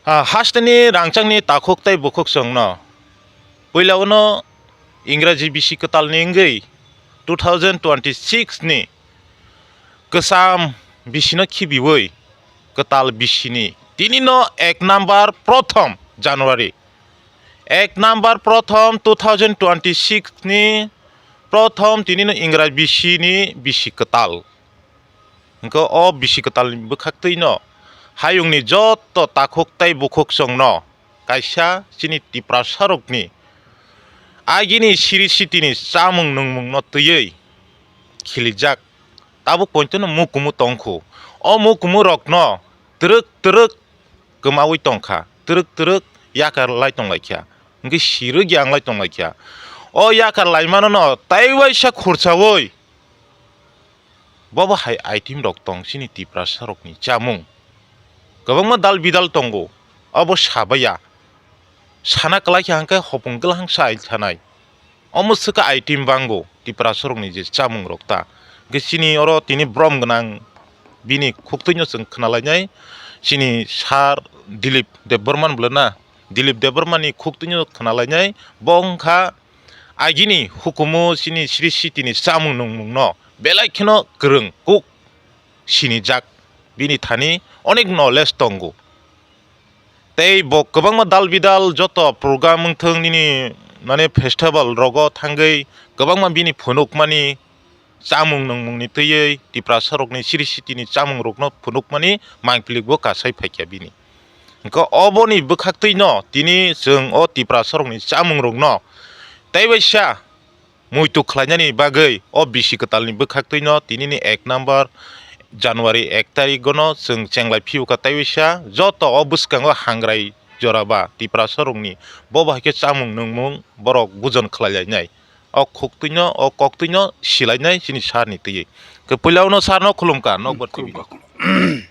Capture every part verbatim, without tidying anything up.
Ah, hasteni rangchakni takhuk tei bukhuk chwngno puilao no Ingraji bisi kwtalni wngwi two thousand twenty-six ni kwcham bisino khibiwi kwtal bisini tinino ek number prothom January, ek number prothom two thousand twenty-six ni prothom tinino Ingraji bisini bisi kwtal. Hwnkhe o bisi kwtalni bwkhaktwino hayungni joto takhuk tei bukhuk chwngno kaisa chini Tiprasarokni agini siri sitini chamung nungmungno twiwi khilijak. Tabuk pointono mukumu tongkhu. O mukumurokno twrwk twrwk kwmawi tongkha, twrwk twrwk yakar lai tonglaikha, hwnkhe sirwk yanglai tonglaikha. O yakar laimanono tei waisa khurchawi Bobo hai item rok tong chini Tiprasa rokni chamung. Kwbangma dal bidal tongo, obo sabaiya. Sana kwlai khe hwnkhe hopung kwlwng sai thanai. Omo swkha item bango Tiprasa rokni je chamung rok ta. Hwnkhe chini oro tini borom gwnang bini khuktwino chwng khna lainai. Chini sir Dilip Debbarma ni bwlwna, Dilip Debbarma ni khuktwino khna lainai. Bo wngkha agini hukumu chini sri sitini chamung nungmungno belai kheno kwrwng kuk sinijak, bini thani onek knowledge tongo. Tei bo kwbangma dal bidal joto program wngthwng nini mane festival rogo thangwi kwbangma bini phunukmani chamung nungmungni twiwi Tiprasa rokni siri sitini chamung rokno phunukmani mangpili bo kasai phaikha bini. Hwnkhe oboni bwkhaktwino tini chwng o Tiprasa rokni chamung rokno tei waisa muitu khlainani bagwi o bisi kwtalni bwkhaktwino tinini ek number January ek tarikgono chwng chenglai phiyokha tei waisa joto o bwskango hangrai jora ba Tiprasa rokni bo bahai khe chamung nungmung borok bujon khlai lainai. O khuktwino, o koktwino silainai chini sir ni twiwi. Khe puila uno sir no khulumkha, nokbar Khulumkha, T V ni. Khulum-,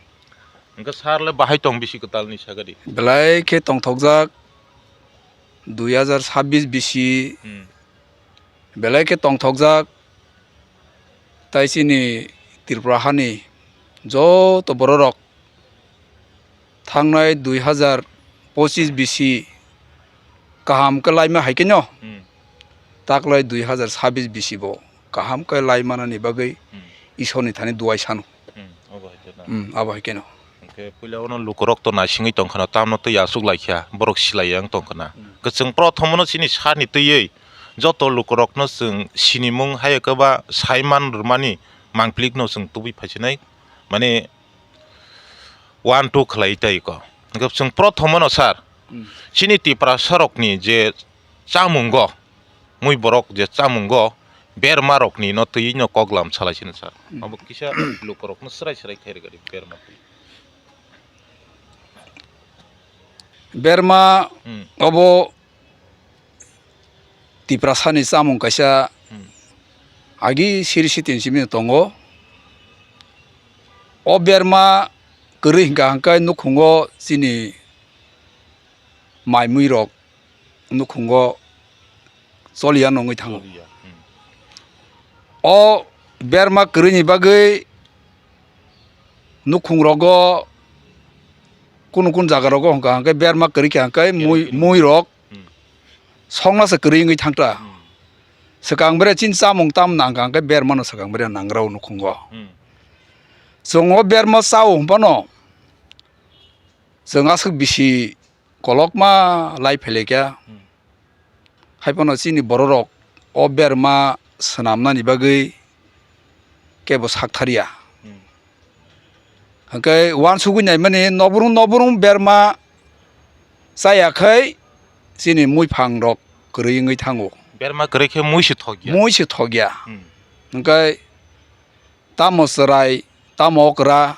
Hwnkhe sir le bahai tong bisi kwtal ni sagadi? Belai khe tongthokjak, dui hazar sabbish bisi, Hmm. belai khe tongthokjak, tai chini Tripura hani joto bororok thangnai dui hazar pochis bisi kaham khe laima hai khe no, Hmm. taklai dui hazar sabbish bisi bo kaham khe lai manani bagwi Hmm. Isorni thani duai sano. Hmm, obo hai khe no. Hmm, abo hai khe no. Hwnkhe puila ono lukurok to naisingwi tongkhana, tamno twi aswk laikha, borok silai yang tongkhana. Hmm. Kwchwng prothomono chini sir ni twiwi joto lukurokno chwng sinimung hai khe ba saiman rwmani mangplikno chwng tubui phaisinai, mane, one two khlai tai ko. Hwnkhe chwng prothomono sir, Hmm. chini Tiprasa rokni je chamungo, mui borok je chamungo, berma rokni no twiwi no koklam salai sino sir. Hmm. Abo kisa lukurokno swrai swrai khai rwgadi berma twi. Berma Hmm. obo Tiprasani chamung kaisa Hmm. agi siri sitini simi tongo. O berma kwrwi hwnkha hwnkhe nukhungo chini mai mui rok nukhungo choliya nungwi thango. Choliya. Hmm. O berma kwrwini bagwi nukhung rogo kunu kunu jaga rogo hwnkha hwnkhe berma kwrwi kha hwnkhe mui, Kwrwi. mui rok Hmm. songna se kwrwi wngwi thangta. Hmm. Swkang bere chini chamung tam nangkha hwnkhe berma no swkang bere nangrao nukhungo. Hmm. Chwng o berma chao hwnphano chwng aswk bisi kolokma lai phailaikha. Hmm. Haiphano chini bororok o berma swnamnani bagwi kebo saktharya. Hmm. Hwnkhe uansugwi naimani nobrung nobrung berma chaya khai chini muiphang rok kwrwi wngwi thango. Berma kwrwi khe mui se thokya. Mui se thokya. Hmm. Hwnkhe tamo chwrai, tamo okra,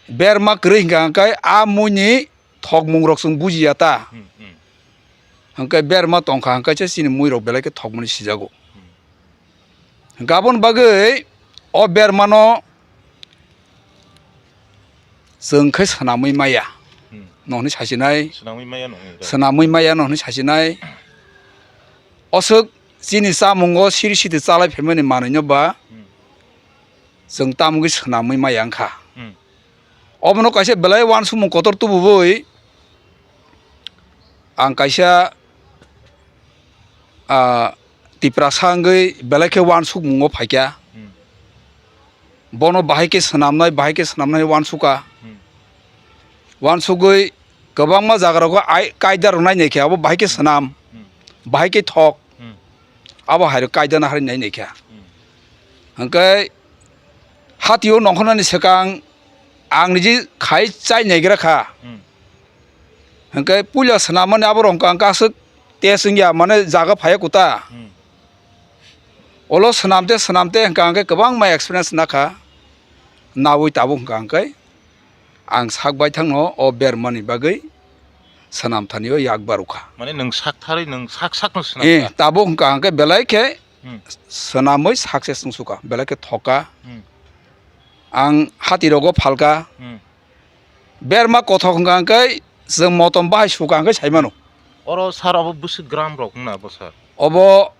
berma kwrwi hwnkha hwnkhe a muini thokmung rok chwng bujiya ta. Hmm, hmm. Hwnkhe berma tongkha hwnkhe se chini mui rok belai khe thokmani sijago. Hmm. Hwnkhe aboni bagwi o berma no chwng khe swnamwi maya Hmm. no hwnwi sasinai. Swnamwi maya no hwnwi. Swnamwi maya no hwnwi sasinai. Oswk chini chamungo siri siti chalai phaimani manwino ba Hmm. chwng tamogwi swnamwi maya wngkha. Hmm. Obono kaisa belai uansukmung kotor tubuwi ang kaisa, ah, Tiprasa wngwi belai khe uansukmungo phaikha. Hmm. Bono bahai khe swnamnai, bahai khe swnamnai uansukha. Hmm. Uansugwi kwbangma jaga rogo ai, kaida rok nai nai khe abo bahai khe swnam, Hmm. bahai khe thok. Hmm. Abo hai rok kaida na hari nai nai kha. Hmm. Hwnkhe hatio nongkhornani swkang ang niji khai chai naigra kha. Hmm. Hwnkhe puila swnammani abo rok hwnkha hwnkhe aswk test wngya, mane jaga phaiya kuta. Hmm. Olo swnam te, swnam te hwnkha hwnkhe kwbangma experience nakha. Nawi tabuk hwnkha hwnkhe ang sak baithangno o bermani bagwi swnam thani o yak barukha. Mane nwng sak tharwi nwng sak sakno swnam Eh, kha? Tabuk hwnkha hwnkhe belai khe Hmm. swnamwi success wngsukha, belai khe thokha. Hmm. Ang hati rogo phalkha. Hmm. Berma kothok hwnkha hwnkhe chwng motom bahai sukha hwnkhe sai mano. Oro sir abo bwswk gram rok wngna bo sir? Obo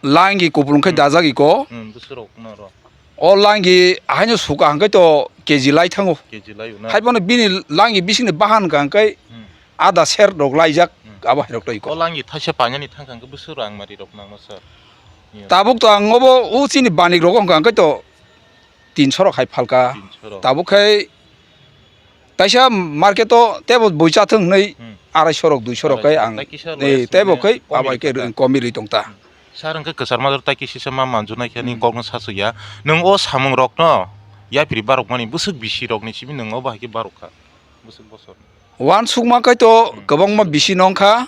langi kupulung khe Hmm. dajak iko. Hmm, bwswk rok wngna oro. O langi haino sukha hwnkhe to K G lai thango. K G lai wngna. Hai bono bini langi bisingni bahan hwnkha hwnkhe Hmm. ada ser rok laijak Hmm. abo hai rok to iko. O langi thaisa painani thangkha hwnkhe bwswk rang mari rok nangma sir? Iya. Tabuk to ang obo o chini banik rogo hwnkha hwnkhe to tinso rok hai phalka. Tinso rok. Tabuk khai taisa market o tebo bui chathwng hwnwi Hmm. arai so rok, dui so rok Arai so. Khai ang, Tai kisa eh, loya tebo sini khai komi abai rwi khe tongta. Komi rwi tongta. Hmm. Sir, hwnkhe kwchar major tai kisa ma manjunai khe ni Hmm. kokno sasukya. Nwng o samung rokno yapri barok mani bwswk bisi rokni simi nwng o bahai khe barok kha? Bwswk bosor. Uansukma khai to Hmm. kwbangma bisi nong kha.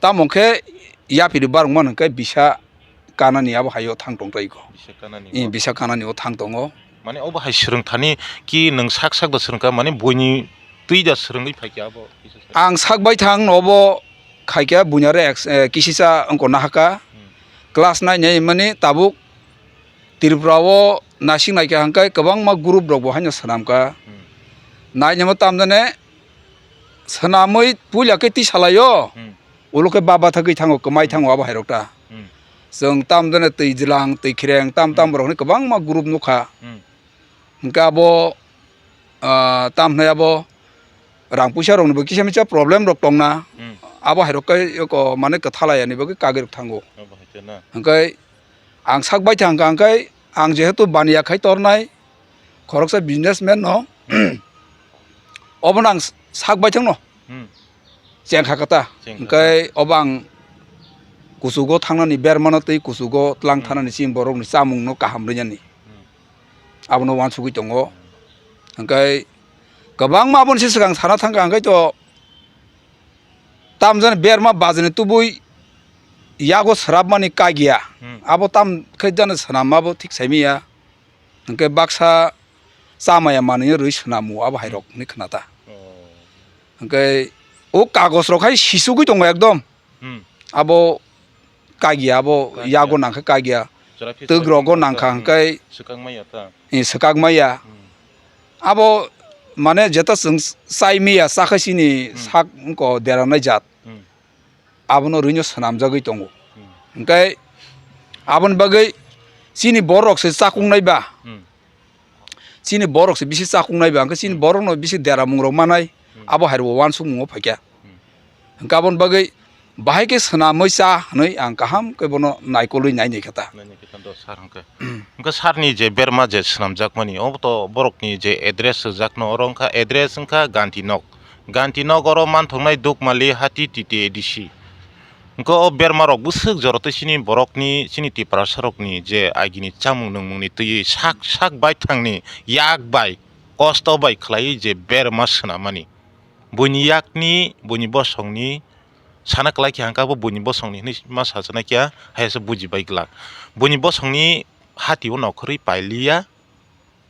Tamo khe yapri barok mano hwnkhe bisa kanani abo haio thang tong tei ko. Bisa kanani Eh, o. Bisa kanani o thang tongo. Mane obo hai swrwng thani ki nwng sak sak da swrwng kha, mane buini twi da swrwngwi phai kha abo kisa sa. Ang sak bai thang obo khai kha buini aro ex-, eh, kisisa wngko nahaka. Hmm. Class nine ni mani tabuk Tripura o nasing nai kha hwnkhe kwbangma group rok bo haino swnam kha. Hmm. Nai nemo tamjane swnamwi puila khe twi salaio. Hmm. Ulo khe baba thagwi thango, kwmai thango abo hai rok ta. Hmm. Chwng tamjane twi jwlang, twi khreng, tam tam Hmm. borok hwnwi kwbangma group nukha. Hmm. Hwnkhe abo, ah, tam hwnwi abo rang puisa rokni bo kisa misa problem rok tongna. Hmm. Abo hai rok khe eko mane kwthalai yani bagwi kagwi rok thango. Abo hai khe na. Hwnkhe ang sak bai thang kha, hwnkhe ang jehetu baniya khai tornai, khoroksa businessman no, Hmm. obono ang sak bai thangno. Hmm. Chengkha kata. Chengkha. Hwnkhe obo ang kuchugo thangnani bermano tei kuchugo tlang Hmm. thanani chini borokni chamungno kaham rwnani. Hmm. Abono uansugwi tongo. Hmm. Hwnkhe kwbangma aboni se swkang sana thangkha, hwnkhe to tamjani berma bajani tubui yago swrapmani kagya. Hmm. Abo tam khe jani swnamma bo thik saimanya. Hwnkhe baksa chamaya manwi rwi swnamu abo hai rok Hmm. hinwi khna ta. Oh. Hwnkhe o kagos rok hai sisugwi tongo ekdom. Hmm. Abo kagya, abo Kagya. Yago nangkhe kagya. Jora khe Twk rogo swkang nangkha ta, hmm. Hwnkhe Swkang maya ta. Eh, swkak maya. Hmm. Abo mane jeta chwng chai maya chakhe chini Hmm. sak wngko deranai jat. Hmm. Abono rwino swnamjagwi tongo. Hmm. Hwnkhe aboni bagwi chini borok se chakung nai ba. Hmm. Chini borok se bisi chakung nai ba, hwnkhe chini Hmm. borokno bisi deramung rok manai, Hmm. abo hai rok uansukmungo phaikha. Hmm. Hwnkhe aboni bagwi bahai khe swnamwi cha hwnwi ang kaham khe bono naikolwi nai nai kha ta. Nai nai kha ta do sir hwnkhe. Hwnkhe sir ni je berma je swnamjakmani, obo to borokni je address swijak no, oro wngkha address wngkha Ganti Nok. Ganti Nok oro manthoknai Dukmali Hati T T A D C. Hwnkhe o berma rok bwswk jora tei chini borokni, chini Tiprasa rokni je agini chamung nungmungni twiwi sak sak baithangni yak bai kosto bai khlaiwi je berma swnamani. Buini yakni, buini bosongni sana kwlai khe hwnkhe abo buini bosongni hinwi ma sajaknai khe, hai se buji bai glak. Buini bosongni hati o nokhorwi pailiya,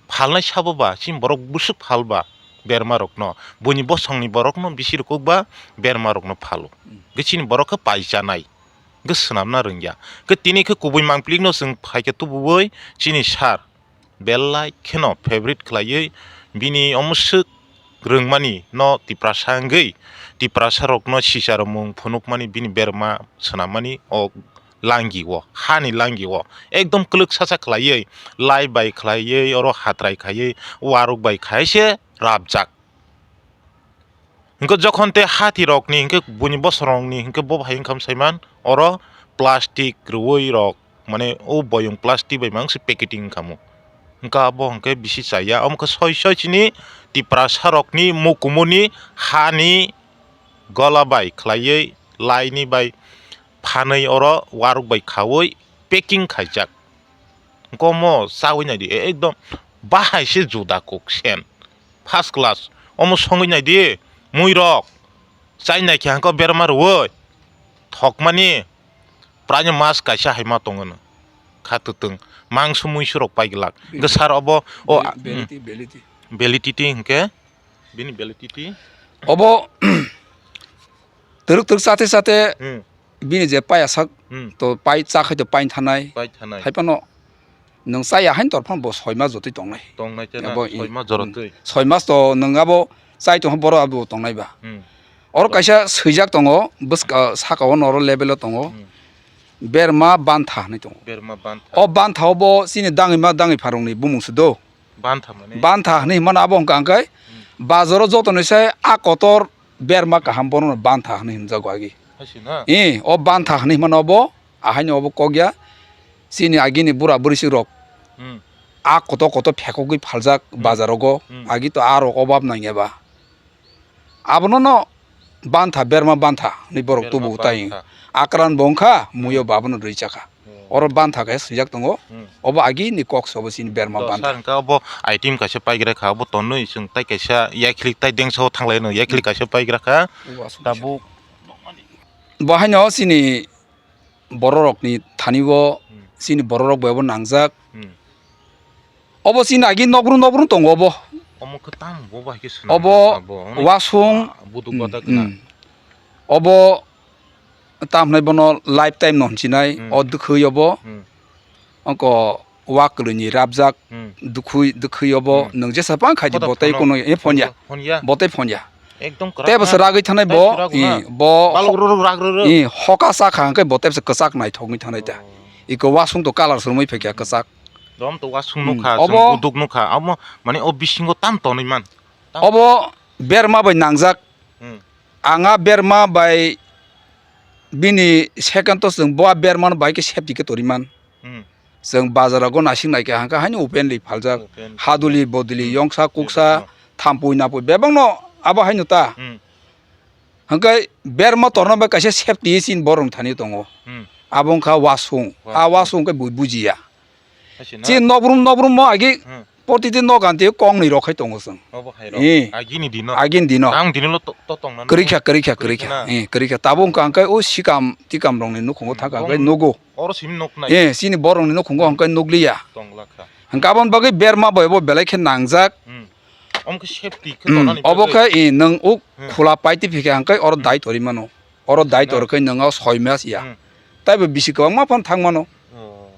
phalnai sabo ba, chini borok bwswk phal ba berma rokno, buini bosongni borokno bisi rwkuk ba berma rokno phalo. Hmm. Hwnkhe chini borok khe paichanai, hwnkhe swnamna rwngya. Hwnkhe tini khe kubui mangpili no chwng phai khe tubuwi chini sir belai kheno favorite khlaiwi bini omoswk rwngmani no Tiprasa wngwi, Tiprasa rokno sicharomung phunukmani bini berma swnammani o langi o, hani langi o ekdom kwlwk sacha khlaiwi, lai bai khlaiwi, oro hatrai khaiwi, waruk bai khai se rabjak. Hwnkhe jokhon tei hati rokni hwnkhe buini bosong rokni hwnkhe bo hai wngkha saiman oro plastic rwui rok mane o boyong plastic bai mang se packeting wngkha mo. Hwnkhe abo hwnkhe bisi chaya omo khe soi soi chini Tiprasa rokni mukumuni hani gola bai khlaiwi laini bai phanwi oro waruk bai khaui packing khaijak. Hwnkhe omo chaui naidi ekdom bahai se juda kok sen first class. Omo songwi naidi mui rok chai naikhe hwnkhe berma rwui thokmani praino mas kaisa hai ma tongo no kha twtwng mangso muisu rok pai glak. Hwnkhe sir obo o Validity, validity. Validity hwnkhe bini validity. Obo twrwk twrwk chate chate Hmm. Bini je paya sak Hmm. To pai cha khai to pain thanai. Pai thanai. Hai phano nwng chaya hain tor phano bo soi mas jotoi tongnai. Tongnai te na, Abo i, soi mas jora hmm. Twi. Soi mas to nwng abo chai tong boro abo tongnai ba. Hmm. Oro kaisa swijak tongo, bwska saka o noro level o tongo. Hmm. Berma bantha hinui tongo. Berma bantha. O bantha o bo chini dangwi ma dangwi pharung ni bumung se do. Bantha mane? Bantha hinui himano abo hwnka hwnkhe Hmm. Bazaro joto ni sai a kotor berma kaham bono no bantha hinui himjago agi. Hai se na? Eh, o bantha hinui himano bo, ahaino obo kok ya. Chini agini bura bwrwi sik rok Hmm. A koto koto phekogwi phaljak Hmm. Bazarogo. Hmm. Agi to a rok obab nang eba. Abono no bantha, berma bantha hinui borok Berma tubu tai. Bantha. Akran bo wngkha, muio bo abono rwi chakha. Oh. Oro bantha khe swijak tongo. Hmm. Obo agini kok se obo chini berma Do bantha. Sir, hwnkhe obo item kaisa paigra kha, obo tonwi chwng tai kaisa yaklik tai dengsa o thanglai no yaklik Hmm. Kaisa paigra kha. Obo aswk Tabuk. Bo haino chini bororokni thani o Hmm. Chini bororok bai bo nangjak. Hmm. Obo chini agi nokrum nokrum tongo obo. Omo khe tamo bo bai khe swnam Obo kha bo, oni wasung, ah, buduk mm, bata khna. Mm. Obo tamhnai bono lifetime no hwnsinai, Hmm. O dwkhwi obo. Hmm. Ongko wa kwlwini rabjak, Hmm. Dwkhwi, dwkhwi obo Hmm. Nwng jesa phang khaidi Koda botei phono, kono, e phonya. Phonya. Botei phonya. Ekdom kwrak Tei bo na. Se ragwi thanai Tai bo, se ragwi i, na. Bo Balok ho-, rorok rak roro. I, hoka sakha hwnkhe bo tei se kwchak naithokni thanai ta. Oh. Iko wasung to colour swrwngwi phaikha Hmm. Kwchak. Dom to wasung Hmm. Nukha, Obo chwng buduk nukha, amo mane o bisingo tam tonwi man. Tam Obo berma bai nangjak. Hmm. Anga berma bai bini second to chwng bo a berma no bai khe safety khe tori man. Hmm. Chwng bazar rogo naising naikha hwnkhe haino openly phaljak. Open. Haduli boduli, Hmm. Yongsa kuksa, Bebakno. Thampui napui bebakno abo haino ta. Hmm. Hwnkhe berma torna bai kaisa safety chini borok thani tongo. Hmm. Abo wngkha wasung. Wasung. A wasung khe bui bujiya. Hai se na? Chini nokrum nokrum mo agi Hmm. Protiti nok anti kong ni rok khai tongo chwng. Obo hai rok. Eh. Agini dino. Agini dino. Ang dino lo to, to tong na. Kwrwi kha, kwrwi kha, kwrwi kha. Kwrwi kha na. Eh, kwrwi kha. Tabuk wngkha hwnkhe o sikam tikam rokni nukhungo Hmm. thaka hwnkhe Bong nugo. Oro simi nok nai. Eh, chini borokni nukhungo hwnkhe nukliya. Tong lakha. Hwnkhe aboni bagwi berma bai bo belai khe nangjak. Hmm. Omo khe safety khe Hmm. Tonani Obo bagwi. Khe, eh, nwng uk Hmm. Khula paiti phikha hwnkhe oro Hmm. Dai tori mano. Oro dai Sina. Tor khe nwng o soi mas ya. Hmm. Taibo bisi kwbangma phan thang mano. Oh.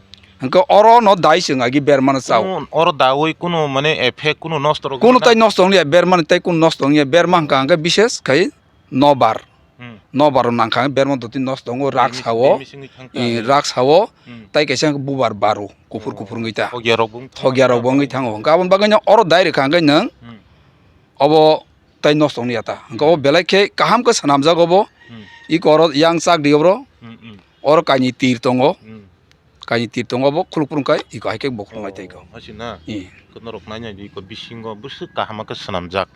Hwnkhe oro no dai chwng agi bermano chao. Kunu oro dawi kunu mane effect kunu nosto rok Kunu wngya na? Tai nosto wngya bermani tai kunu nosto wngya berma hwnkha hwnkhe bises khai nobar. Hmm. Nobar nangkha berma doti nosto wngo rak Bemi-, sao. Bemi singwi thangkha. I, rak sao. Hmm. Tai kaisa hwnkhe bubar baru kuphur Oh. Kuphur wngwi ta. Thokya rok bo wngkha. Thokya rok bo wngwi thango. Hwnkhe aboni bagwi no oro dai rwkha hwnkhe nwng Hmm. Obo tai nosto wngya ta. Hwnkhe o Hmm. Belai khe kaham khe swnamjago bo. Hmm. Iko oro yang chak di obro. Hmm, hmm. Oro kaini tir tongo. Hmm. Kaini tir tongo bo khuluk phurung kai iko hai khe bo khuluk nai Oh, tei ko. Hai se na? Eh. Ko norok nai nai di ko bisingo bwswk kaham khe swnamjak.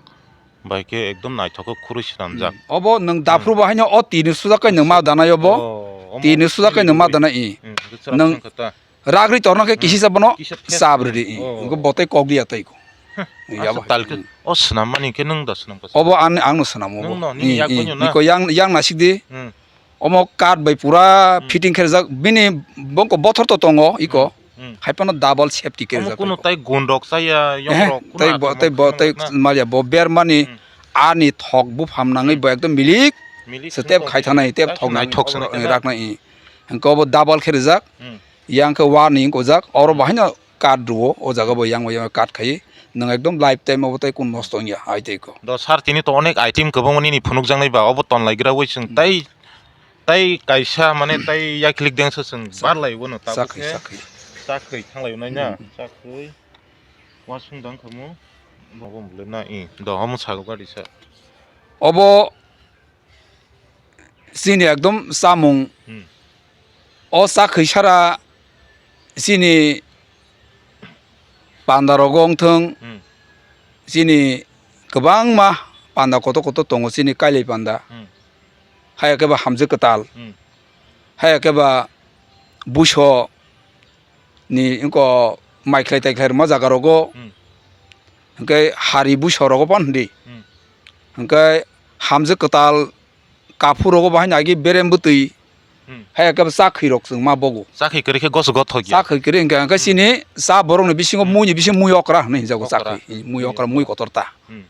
Bai khe ekdom naithok khe khurui swnamjak. Hmm. Obo nwng Hmm. Daphru bo haino o tir ni sujak kai nwng ma danai obo. Oh, omo Tir ni sujak kai nwng ma danai i. Hmm, bwswk Nwng sangkha ta. Ragri torno khe Hmm. Kisi sa bono Kisa phek. Sab ridi. Oh. Ngo botei kok dia tei ko. Huh. Ya Asa bo. Tal khe Hmm. O swnam mani khe nwng da swnam kha. Obo ang, ang no swnam obo. Nwng no, nini Hmm, yak hmm. Banyo na. Niko yang, yang nasik di. Hmm. Omo card bai pura Hmm. Fitting khe rijak. Bini bongko bothor to tongo iko. Hmm. Hmm. Hai phano double safety khe Omo rijak kuno tei ko. Tai gun rok chaya, yong Eh, rok, kuno tei bo, atham tei rok bo, tei kheno na. Malya bo ber mani Hmm. Ani thok bupham nangwi Hmm. Bo ekdom milik. Milik Step sung khai tong. Thanai, step Ai, thok nangwi naithok se oro na. Raknai. Hwnkhe obo double khe rijak. Hmm. Yang khe warning ojak, oro Hmm. Bahaino card rwo, o jaga bo yang bai yang card khai, nwng ekdom lifetime obo tai kun nosto wngya, ai tei ko. Do sir, tini to onek item kwbangma nini phunukjaknai ba, obo tonlaigra wi chwng Hmm. Tai, tai kaisa mane tai yaklik dengsa chwng Sa-, barlai bono tabuk sakhi, khe sakhi. Sakhi thanglai nai na, Hmm. Sakhi. Wasung dang khamu, bo bo le na i, do omo sago gari sa. Obo chini ekdom chamung. Hmm. O chakhwi sara chini panda rogo wngthwng, Hmm. chini kwbangma panda kotor kotor tongo, chini kailai panda. Hmm. Haya khe ba hamjwk kwtal. Hmm. Haya khe ba buiso ni wngko mai khlai tai khlai rwma jaga rogo. Hmm. Hwnkhe hari buiso rogo phan hwndi. Hmm. Hwnkhe hamjwk kwtal kaphur rogo bahai nagi berem bwtwi. Hmm. Haya khe chakhwi rok chwng ma bogo. Chakhwi kwrwi khe gosok gothok ya. Chakhwi kwrwi hwnkhe, hwnkhe Hmm. chini cha borok ni bisingo Hmm. mui ni bisingo mui okra hwnwi hinjago. Okra. Chakhwi, mui Mui okra, okra. Mui kotor ta. Hmm.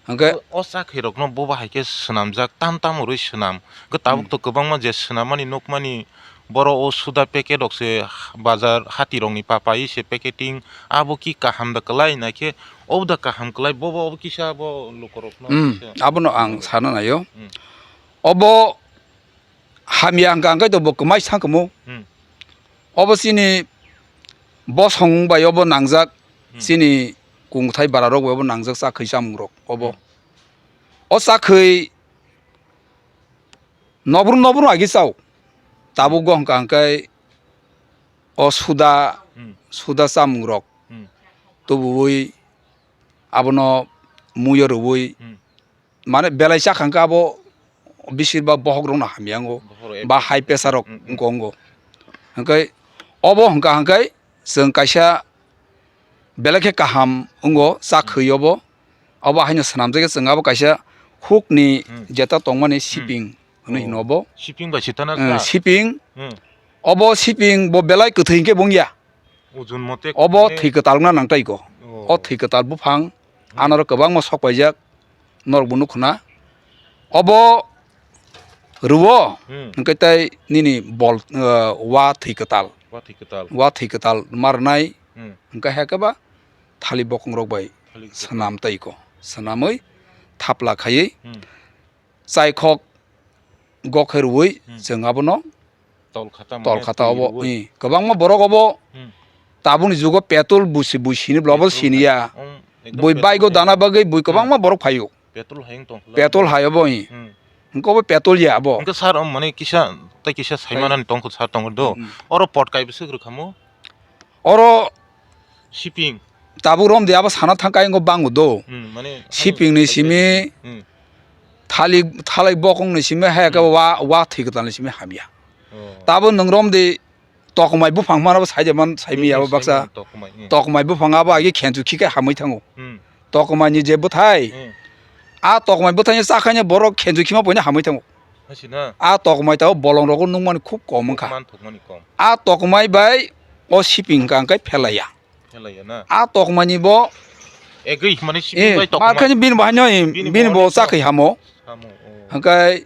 Hwnkhe O, o chakhwi rokno bo bahai khe swnamjak, tam tam rwi swnam. Hwnkhe tabuk Hmm. to kwbangma je swnammani nukmani borok o suda packet rok se bazar hati rokni papai se packeting, abo ki kaham da kwlai, naikhe obo da kaham kwlai, bobo obo kisa bo lukorokno Hmm, kisa abono ang sana naio. Hmm. Obo hamya hwnkha hwnkhe to bo kwmai sangkhamu. Hmm. Obo chini bosong bai obo nangjak, Hmm. chini kungthai bara rok bai obo nangjak chakhwi chamung rok obo. Hmm. O chakhwi nobrum nobrum agi chao. Tabuk go hwnkha hwnkhe o suda, Hmm. suda chamung rok Hmm. tubuwi abono muiyo rwui Hmm. mane belai chakha hwnkhe abo bisir ba bohok rokno hamya wngo. Bohok rok ba high pressure rok Hmm, hmm. wngko wngo. Hwnkhe obo hwnkha hwnkhe chwng kaisa belai khe kaham wngo, chakhwi obo. Obo haino swnamjak khe chwng abo kaisa hukni Hmm. jeta tongmani Hmm. siping hwnwi Oh. hino obo. Siping bai sitana Eh, kha? Siping. Hmm. Obo siping bo belai kwthwi hwnkhe bo wngya. Ujun mote Obo khe thwi kwtal wngna nang tai ko. Oh. O thwi kwtal buphang Hmm. anoro kwbangma sok paijak. Norok bo nukhuna. Obo rwo, Hmm. hwnkhe tei nini bol, uh, wa thwi kwtal. Wa thwi kwtal. Wa thwi kwtal ma rwnai, Hmm. hwnkhe hai khe ba thali bokong rok bai Thali bokong. Swnam tai ko. Swnamwi thapla khaiwi Hmm. chaikhok gokhe rwui Hmm. chwng abono Tol khata tol mane khata twi obo, rwui. Ih, kwbangma borok obo Hmm. tabukni jugo petrol busi, bui sini bla obo Petrol siniya. khai-, um, ekdom Bui petrol bike o hai. Dana bagwi bui Hmm. kwbangma borok phaio. Petrol hai wng tong khe Petrol hai obo, ih. Hmm. Hwnkhe obo petrol ya abo. Hwnkhe sir, um, mane kisa, tei kisa Tei- saimanani tong kho sir tong do. Hmm. Oro pot kai bwswk rwkhamo? Oro Siping. Tabuk romdi abo sana thang khe ayang bango do. Hmm, mane Siping ni simi Hmm. thalik, thalai bokong ni simi hai khe Hmm. wa, wa thwi kwtal ni simi hamya. Oh. Tabo nwng romdi tokomai buphang hwnma abo saide man saimi Hmm, abo baksa. Saimano tokomai, hmm. Tokomai buphang abo agi khenchu khikhe hamwi thango. Hmm. Tokomai ni je bwthai. Hmm. A tokomai bwthai ni chakhaini borok khenchu khima poino hamwi thango. Hasina. A tokomai tabo bolong rogo nukmani khub kom wngkha. Manthokmani kom. A tokomai bai o siping hwnkha hwnkhe phelaiya. Phelaiya na? A tokmani bo Egwi hwnmani sibuk Eh, bai tokma. Markhani bini bo haino, Bini bini bo bo haino chakhwi hamo. Hamo, oh. Hwnkhe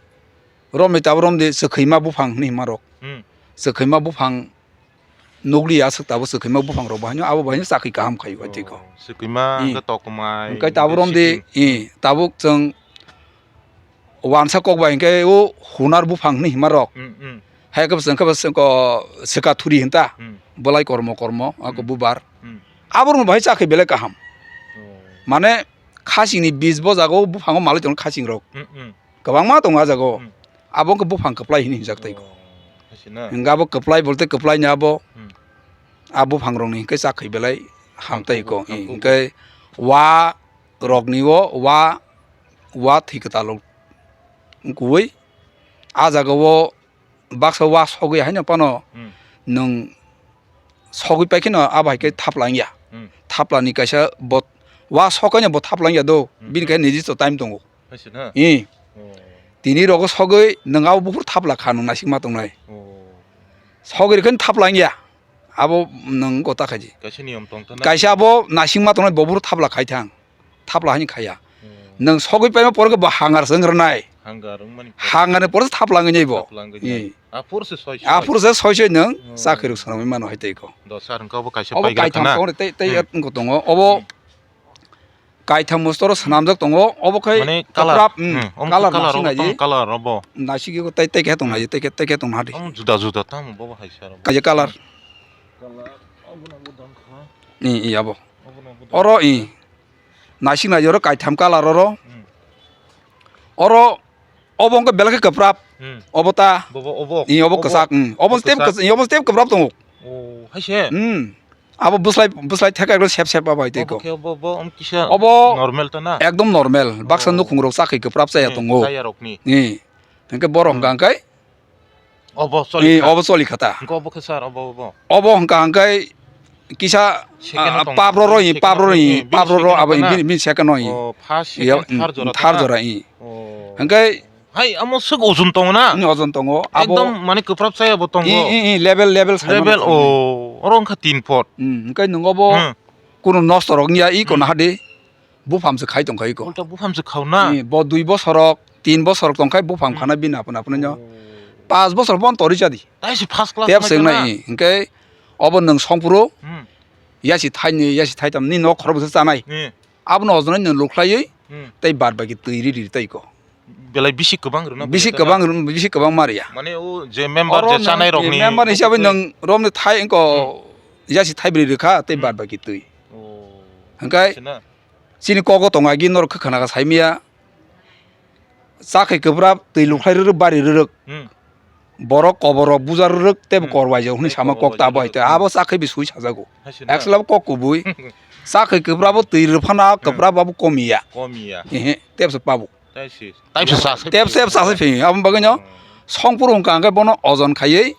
romni tabo romdi chwkhwima buphang hwnwi hima rok. Hmm. Chwkhwima buphang nukliya aswk tabo chwkhwima buphang rok bo haino abo bo haino chakhwi kaham khaio, oh, tiko. Chwkhwima, hmm, hwnkhe tokmai, hwnkhe tabo hwnkhe romdi, siping. Eh, tabuk chwng Wansa kok bai hwnkhe o hunar buphang hwnwi hima rok. Hmm, hmm. Hai khe bwswk khe bwswk ko swka thuri hwnta. Hmm. Bwlai kormo kormo, ako, hmm, bubar. Hmm. Aborokno bahai chakhwi belai kaham. Oh. Mane khachingni bis bo jaga o buphango malai tongo khaching rok. Hmm, hmm. Kwbangma tongo a jaga o. Hmm. Abo wngkha buphang kwplai hwnwi hwnjak tei ko. Oh, hasina. Hwnkhe abo kwplai bolte kwplai ni abo. Hmm. A buphang rokni hwnkhe chakhwi belai ham tei ko. Hamkuk, hamkuk. Hwnkhe wa rokni o wa, wa thwi kwtal rok wngkuwi, a jaga o baksa wa sogwi haino phano, hmm, nwng sogwi pai kheno abo hai khe, hmm, thapla wngya. Hmm. Thapla ni kaisa bo wa sokaino bo thapla wngya do, hmm, bini kaisa nijiswa time tongo. Hai se na? Ee. Oh. Tini rogo sogwi nwng abo buphuru thapla kha nwng naisingma tongnai. Oh. Sogwi rwkheno thapla wngya. Abo nwng kota khaidi. Kaisa niyom tong thana. Kaisa abo naisingma tongnai bo buphuru thapla khai thang. Thapla haini khaya. Hmm. Nwng sogwi paima pore khe bo hangar se wng rwnai. Hangar wngmani pore. Hangar ni pore se thapla wngwi nai bo. Thapla wngwi nai. Ee. Aphuru se soi soi. Aphuru se soi soi nwng, hmm, chakhwi rwk swnamwi mano hai tei ko. Do sir, hwnkhe obo kaisa. Obo paigara kaitham khana. Tongo, tei, tei, hmm, wngkho tongo. Obo, hmm, kaitham mostor o swnamjak tongo, obo khai mane colour, kwprap, hmm, hmm, omo colour colour nasing obo nai tong di. Colour obo. Nasigi ko tei, tei khe tong nai di, tei khe, tei khe tong nai di. Omo juda juda tamo bobo hai sir obo. Kaisa colour. Colour obo no obo dong kha. Ni, i abo. Obo no obo dong. Oro i. Nasing nai oro kaitham colour oro. Hmm. Oro, obo wngkha belai khe kwprap. Hmm. Obo ta. Bobo obo. I, obo kwchak, hmm. Obo step kwchak. Kwchak, i, obo step kwprap tongo. Oh, hai se? Hmm. Abo bwslai, bwslai theka ekdom sep sep abo hai tei ko. Obo khe obo, obo, um, kisa obo normal ta na? Ekdom normal. Baksa nukhung rok chakhwi kwprap chaya tongo. Hmm, chaya rokni. I. Hwnkhe borok hwnkha hwnkhe Obo choli kha. Eh, obo choli kha ta. Hwnkhe obo khe sir, obo, obo. Obo hwnkha hwnkhe kisa, second ah, tong-, pap roro, second pap roro, tong-, eh, pap bini roro second abo tong-, bini, bini second no, eh. Oh, first, second, third jora tong-, third jora, eh. Oh. Hwnkhe hai amo swk ojon tongo na? Hmm, ojon tongo. Abo ekdom mane kwprap chaya bo tongo. Eh, eh, eh, level, level sai mano. Level, oh, oro wngkha tin pot. Hmm, hwnkhe nwng obo kunu nosto rok wngya, iko naha di. Bupham se khai tong kha iko. Ulta bupham se khao na? Eh, bo dui bosor rok, tin bosor rok tong khai bupham khana bini apun apun no. Oh. Panch bosor bon tori chadi. Tai se first class. Tep se wngnai, eh, hwnkhe obo nwng songphuru, yasi thaini, yasi thaitam ni nok khorok bwswk chanai. Eh. Abono ojone nwng lukhlaiwi, tei bad baki twi riri tei ko. Belai bisi kwbang rwna bisi kwbang rw-, bisi kwbang ma rwya. Mane o je member oro je chanai rokni member hisabe nwng romni thai wngko yasi thaibrwi rwkha tei bad baki twi. Oh. Hwnkhe chini kogo tongo agi norok khwkhana kha saimaya. Chakhwi kwprap twi lukhlai rwrwk bari rwrwk. Hmm. Borok kobor rok bujar rwrwk tebo kor waijak hwnwi sama kok ta abo hai tei abo chakhwi bi sui sajago. Hai se na? Actually abo kok kubui. Chakhwi kwprap bo twi rwphana kwprap abo komiya. Komiya. Ehe, tebsa pabo. Tai se, tai se chasai. Tebsa, tebsa chasai phi. Aboni bagwi no songphuru hwnkha hwnkhe bono ojon khaiwi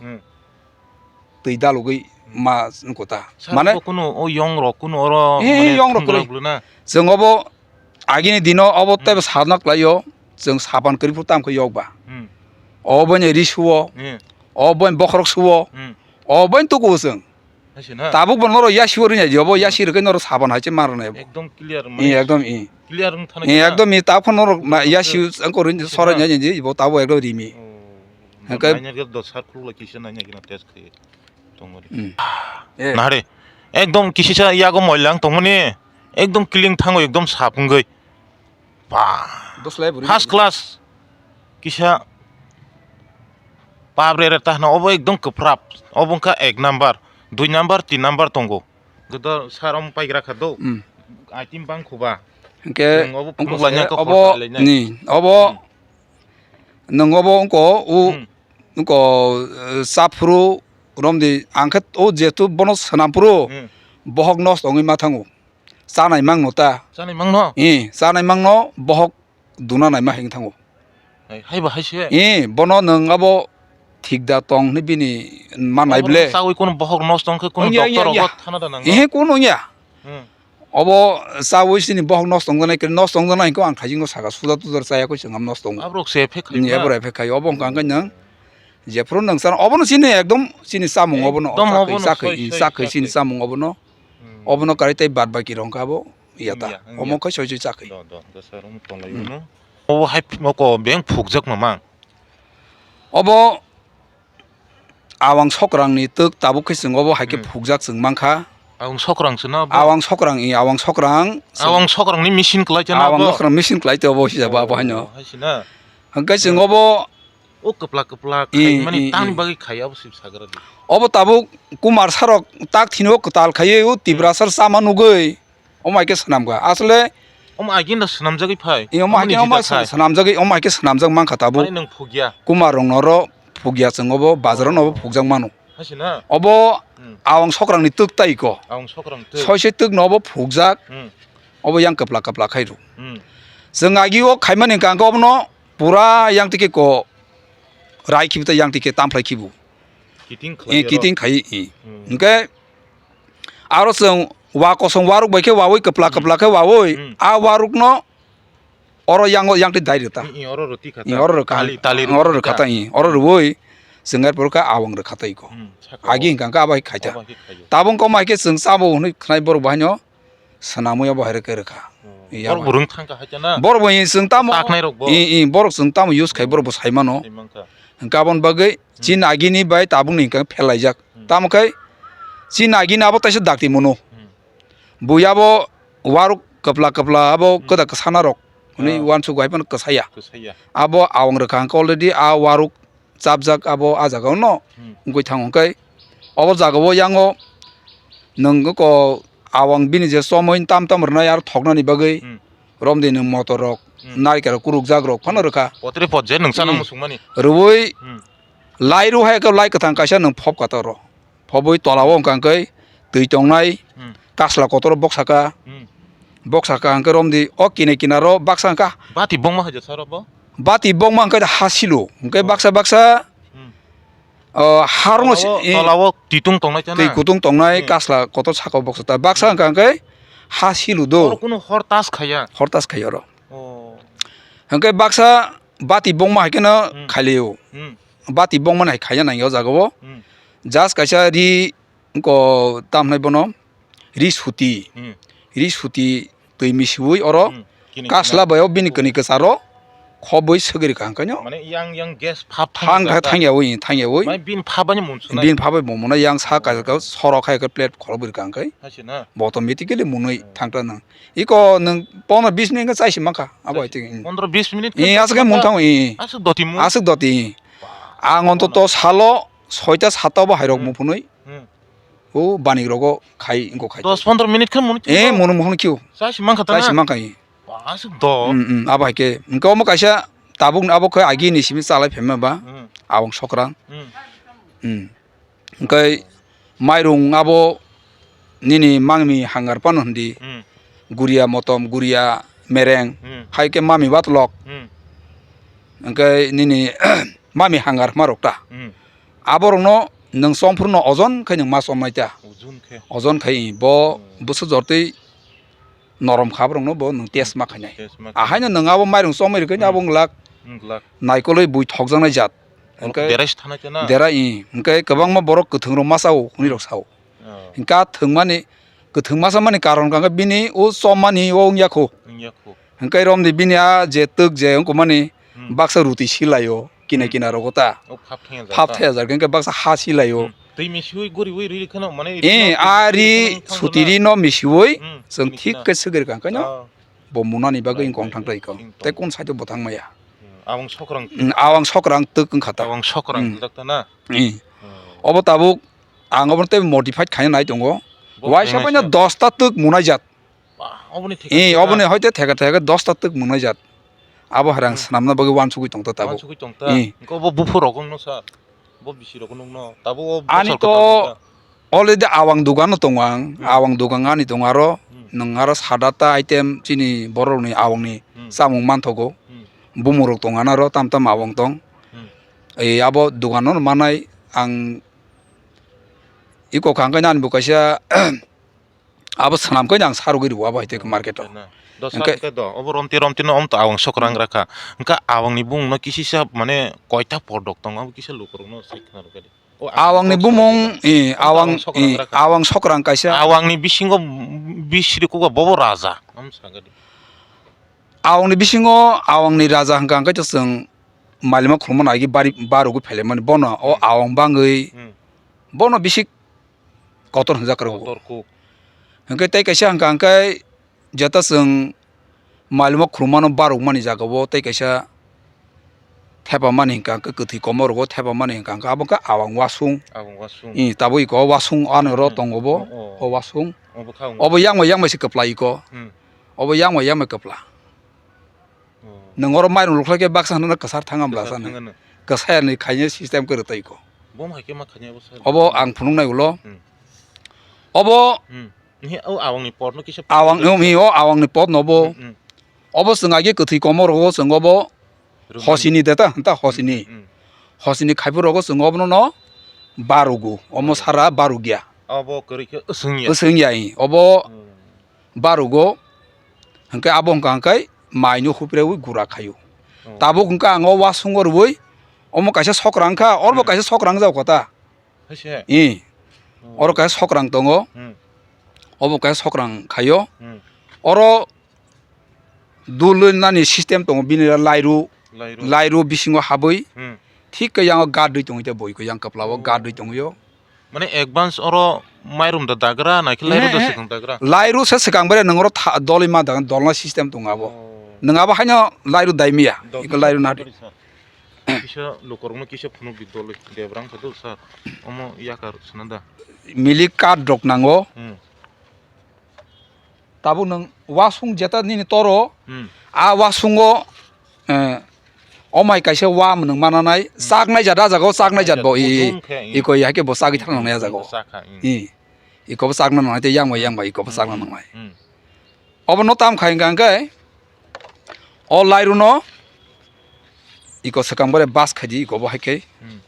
twi dalugwi ma wngkha ta. Sir, mane bo kuno o yong rok kuno oro, eh, mane yong rok thwng kwrwi. Rok bwlwna. Chwng obo agini dino obo teibo sarna kwlaio, chwng sapan kwrwi phuru tamo khe yok ba. Hmm. Obo ni ri suo, eh, obo ni bokhorok suo, hmm, obo ni tukuo chwng. Hai se na? Tabuk bo norok yasi o rinai di, obo yasi rwkhe norok sapan hai se ma rwnai bo. Ekdom clear, eh, mane ekdom, eh. Clear wng thana, eh, khe na? Ekdom, eh, tabuk norok ma yasi wngkha rini sorai nai di, bo tabuk ekdom rimi. Oh. Hwnkhe naina khe dos sar khuluk lai kisa naina khe na test khe. Tongmani. Hmm. Eh. Nahare. Ekdom kisisa yago moilang tongmani. Ekdom kiling thango ekdom sap wngwi. Ba. First class. Kisa. Pap re re tahna obo ekdom kwprap. Obo wngkha ek number, dui number, tin number tongo. Godo sar om paigra kha do. Hmm. Item bang khuba. Hwnkhe obo phunuk laina khe obo khorok laina. Ni, obo nwng obo wngko u Wngko, eh, chaphuru romdi, ang khe o jehetu bono swnamphuru, hmm, bohok nosto wngwi ma thango. Chanai mangno ta. Chanai mangno? Eh, chanai mangno bohok duna naima hai wng thango. Hai, haiba hai se? Eh, bono nwng abo thik da tong hwnwi bini mannai ble. Chawi kuno bohok nosto wngkhe kuno doctor rogo thana da nango? Eh, kuno wngya. Hmm. Obo chawi chini bohok nosto wngjaknai, khe nosto wngjaknai hinkhe ang thaisingo saka suda tuda chayakhe chwng am nosto wngo. Aborok se effect khai na? Aborok effect khai. Obo wngkha hwnkhe nwng jephuru nwng chana, obono chini ekdom chini chamung obono. Ekdom obono chakhwi, soi, soi, chakhwi chini chakhwi. Chamung obono. Hmm. Obono kwrwi tei bad baki rok wngkha abo yata. Wngya, wngya. Omo khai soi soi chakhwi. Do, do, do, sir, omo tonglai. Hmm. Obo hai moko beng phukjak mamang. Obo Awang sokrangni twk tabuk khe chwng obo hai khe phukjak chwng mankha. Awang sokrang se na bo? Awang sokrang, i, awang sokrang. Awang sokrangni machine kwlai chana bo? Awang sokrang machine kwlai tei obo sijak ba bo haino. Oh, hai se na? Hwnkhe chwng obo o kwpla kwpla i, khaimani i, tamni i. Bagwi khai abo sib sagra di. Obo tabuk Kumar sarok tak thini o kwtal khaiwi o Tiprasa chama nugwi. Omo hai khe swnamkha. Asole omo agenda swnamjagwi phai. Omo hai khe, omo swnamjagwi, omo hai khe swnamjak mankha tabuk. Mane nwng phukya. Kumar rok noro phukya chwng obo bazar o nobo phukjak mano. Hai se na? Obo awang sokrangni twk tai ko. Awang sokrang twk. Soise twk no obo phukjak. Hmm. Obo yang kwpla kwpla khai rw. Hmm. Chwng agi o khaimani hwnkha hwnkhe obono pura yang tike ko rai khibi ta yang tike tamphrai khibu. Kiting khlai aro. Kiting khai, eh. Hmm. Hwnkhe Aro chwng wa kosong waruk bai khe wawi kwpla kwpla khe wawi, hmm, a warukno oro yango yang twi dai rwta. I, i, oro rwti kha ta. I, oro rwkha. Tali, tali oro rwkha ta, i, oro rwwi chwng er porkha awang rwkha tei ko. Hmm, sakao. Agi hwnkha hwnkhe abo hai khaita. Abo hai khe khaio. Tabung kok ma hai khe chwng chabo hwnwi khnai borok bo haino swnamwi abo hai rwkhe rwkha. Hmm. I, borok abo bo hai. Rwng thang kha hai chana. Borok bo i chwng tamo. Taknai rok bo. I, i, borok chwng tamo use khai borok bo sai mano. Sai mankha. Hwnkhe aboni bagwi chini agini bai tabukni hwnkhe phelaijak. Hmm. Tamo khe chini agini abo taisa dakti mano. Hmm. Bui abo waruk kwpla kwpla abo kwda kwsana rok hwnwi uansuk hai phano kwsaya. Kwsaya. Abo awang rwkha hwnkhe already a waruk chapjak abo a jaga o no wngwi thango hwnkhe obo jaga o yango nwng ko awang bini je chomwi tam tam rwnai aro thoknani bagwi. Hmm. Romdi nwng motor rok, hmm, narikel rok kuruk jak rok phano rwkha. Potri pot je nwng chana, hmm, musung mani. Rwui, hmm, lai rw hai khe lai kwthang kaisa nwng phop kha ta oro. Phobwi tola o wngkha hwnkhe twi tongnai, hmm, kasla kotor boksa kha. Hmm. Boksa kha hwnkhe romdi o kini kinaro baksa wngkha. Bati bongma hai jesa oro bo? Bati bongma hwnkhe ha silo. Hwnkhe, oh, baksa baksa, hmm, o harong tola o, eh, tola o twi tung tongnai chana? Twi kutung tongnai, hmm, kasla kotor saka o boksa ta. Baksa, hmm, wngkha hwnkhe ha silo do. Oro kuno hor tas khaya? Hor tas khaya oro. Oh. Hwnkhe baksa bati bongma hai kheno, hmm, khailio. Hmm. Bati bongmani hai khaina nangya o jaga o. Hmm. Just kaisa ri wngkha tamhinai bono ri suti. Hmm. Ri suti twi misiui oro, hmm, kini kasla kina bai o bini kini kwcharo khobwi swgwi rwkha hwnkhe no. Mane yang yang gas phap thang thang thang thangya ui thangya ui. Mai bin phap bani mun sunai. Bin phap bai bo muna yang sa, oh, kaisa ka sorok hai khe plate khorok bwrwkha hwnkhe. Hai se na? Bo automatically munui, hmm, thangta nang. Iko nwng pondro bis minute khe chai si mankha, abo hai thik. Pondro bis minute khe, eh, aswk khe mung thango, eh. Aswk doti mung? Aswk doti. Ba, ang ontoto salo soita satta bo hairok, hmm, mung phunui. Hmm. O banik rogo khai, wngkha khai. Dos pondro minute khe mung, eh, mung mung khio. Chai si mankha ta na? Chai si mankha, eh. Ba, aswk do. Hmm, hmm, abo hai khe. Wngkha omo kaisa tabuk abo khe agi ni simi chalai phaima ba. Hmm. Abong sokrang. Hmm. Hmm. Hwnkhe mairung abo nini mangmi hangar phano hwndi, hmm, guria motom, guria mereng, hmm, hai khe mami batlok. Hmm. Hwnkhe nini mami hangar hwnma rok ta. Hmm. Aborokno nwng chomphruno ojon khai nwng ma chomnai ta. Ojon khe. Ojon khai bo, hmm, bwswk jortwi norom kha borokno bo nwng test ma khainai. Test ma khainai. Ahaino nwng abo mairung chomwi rwkhe, hmm, abo wng glak. Wng glak. Naikolwi bui thokjaknai jat. Hwnkhe dera se thanai tena? Dera, ih. Hwnkhe kwbangma borok kwthwng rok masa o, hwnwi rok sao. Oh. Hwnkhe a thwngmani, kwthwng masa mani karon kha hwnkhe bini o chomani o wngya kho. Wngya kho. Hwnkhe romdi bini a je twk je wngkukmani, hmm, baksa ruti silaio, kina, hmm, kina rogo ta. O phap thaya jar. Phap ta thaya jar, hwnkhe baksa ha silaio. Hmm. Twi misiui guriui riri kheno mane, eh, a ri suti ri no misiui, hmm, chwng thik khe swgwi rwkha hwnkhe no. Oh. Bo munani bagwi wngkha wngthang tei kho. Tei kun side o bo thang maya. Hmm, awang sokrang. Hmm, awang sokrang twk wngkha ta. Awang sokrang, hmm, jak ta na? Hmm. Oh. Obo tabuk ang obono tei modified khaina nai tongo. Bo waisa khaina paina se dosta twk munai jat. Ba, oboni theka, eh, theka. Oboni hoite theka theka dosta twk munai jat. Abo hai rang, hmm, swnamna bagwi wansugwi tongta tabuk. Wansugwi tongta. Eh. Engko bo buphur rok wngno sir. Bo bisi rok nukno tabuk o ani bosor to kwtal nukha. Already awang dogan no tongo ang, hmm, awang dogan ani tongo aro, hmm, nwng aro sada ta item chini borok ni awang ni, hmm, chamung manthogo. Hmm. Bumung rok tongo ano aro tam tam awang tong. Hmm. Ei abo dogan no manai ang iko kha hwnkhe ani bo kaisa Abo swnam khe ang sarugwi rwo abo hai tei market o. Na. Do hwnkhe sar khe do, obo romti romti no om to awang sokrang, hmm, rakha. Hwnkhe awang ni bumung no kisisa mane koita podok tongo, abo kisa lukurok no sai khna rwkha di. O awang ni bumung, i, awang, awang sokrang, i, rakha. Awang sokrang kaisa. Awang ni bisingo bisri kuga bobo raja. Am sakha di. Awang ni bisingo awang ni raja hwnkha hwnkhe to chwng malima khulumani agi bari barugwi phailaimani bono o, hmm, awang bangwi, hmm, bono bisi kotor hwnjak rw. Kotor kuk. Hwnkhe tei kaisa hwnkha hwnkhe jeta chwng malimo khulumano barokmani jagao tei kaisa thepamani hwnkha hwnkhe kwthwi komo rogo thepamani hwnkha hwnkhe abo wngkha awang wasung. Awang wasung. I tabuk iko wasung ano ro, hmm, tongo bo. O, o. O wasung. Obo kha wngkha. Obo yang bai yang bai se kwplai iko. Hmm. Obo yang bai yang bai kwpla. Oh. Nwng oro mairung lukhlai khe baksa hwnwi kwsar thang ambla kwsar sano. Thang ano. Kwsayani khaina system kwrwi tei ko. Bo hai khe ma khaina obo sir. Obo ang phunuknai ulo. Hmm. Obo, hmm, ni o awang ni pot no kisa awang, phunuknai um, hi o awang ni pot no bo. Hmm, hmm. Obo chwng agi kwthwi komo rogo chwng obo. Rwmani. Hosini de ta, ta hosini. Hmm, hmm. Hosini khaipu rogo chwng obo no barugo. Omo, barugo, sara barugya. Obo kwrwi khe swngya. Swngya, hi. Obo, hmm, barugo, hwnkhe abo hwnkha hwnkhe maino hupreui gura khaio. Oh. Tabuk hwnkhe ang o wasungo rwui omo kaisa sokrang wngkha, oro bo, hmm, kaisa sokrang wngjago kota. Hai se? Ih. Oh. Oro kaisa sokrang tongo. Hmm. Obo kaisa sokrang khaio. Hmm. Oro dul nani system tongo, bini lairu, lairu, lairu bisingo habwi, hmm, thik khe yang gadwi tongwi tei boiko yang kwplao, oh, gadwi tongwio. Mane advance oro mairum da dagra, naikhe lairu da, eh, eh, swkang dagra? Lairu se swkang bere nwng oro tha-, dolima dagan, dolna system tongo abo. Oh. Nwng abo haino lairu daimiya, dolna iko lairu system nadi. Kisa lukurokno kisa phunukdi doloi, debrang khe dol sir. Omo yakar swnam da. Milik card rok nango. Hmm. Tabuk nwng wasung jeta nini toro, Hmm. a wasungo, eh, omai kaisa wa nwng mananai, Hmm. chaknai jat, a jaga o chaknai jat bo, i, Kutung khe, i. iko ya ke bo chagwi thang nangnai a jaga o. Chakha, i. I, iko bo chakna nangnai tei yang bai, yang bai iko bo Hmm. chakna nangnai. Hmm. Obo no tam khai hwnkha hwnkhe, o lairu no iko swkang bare bas khaidi, iko bo hai khe Hmm.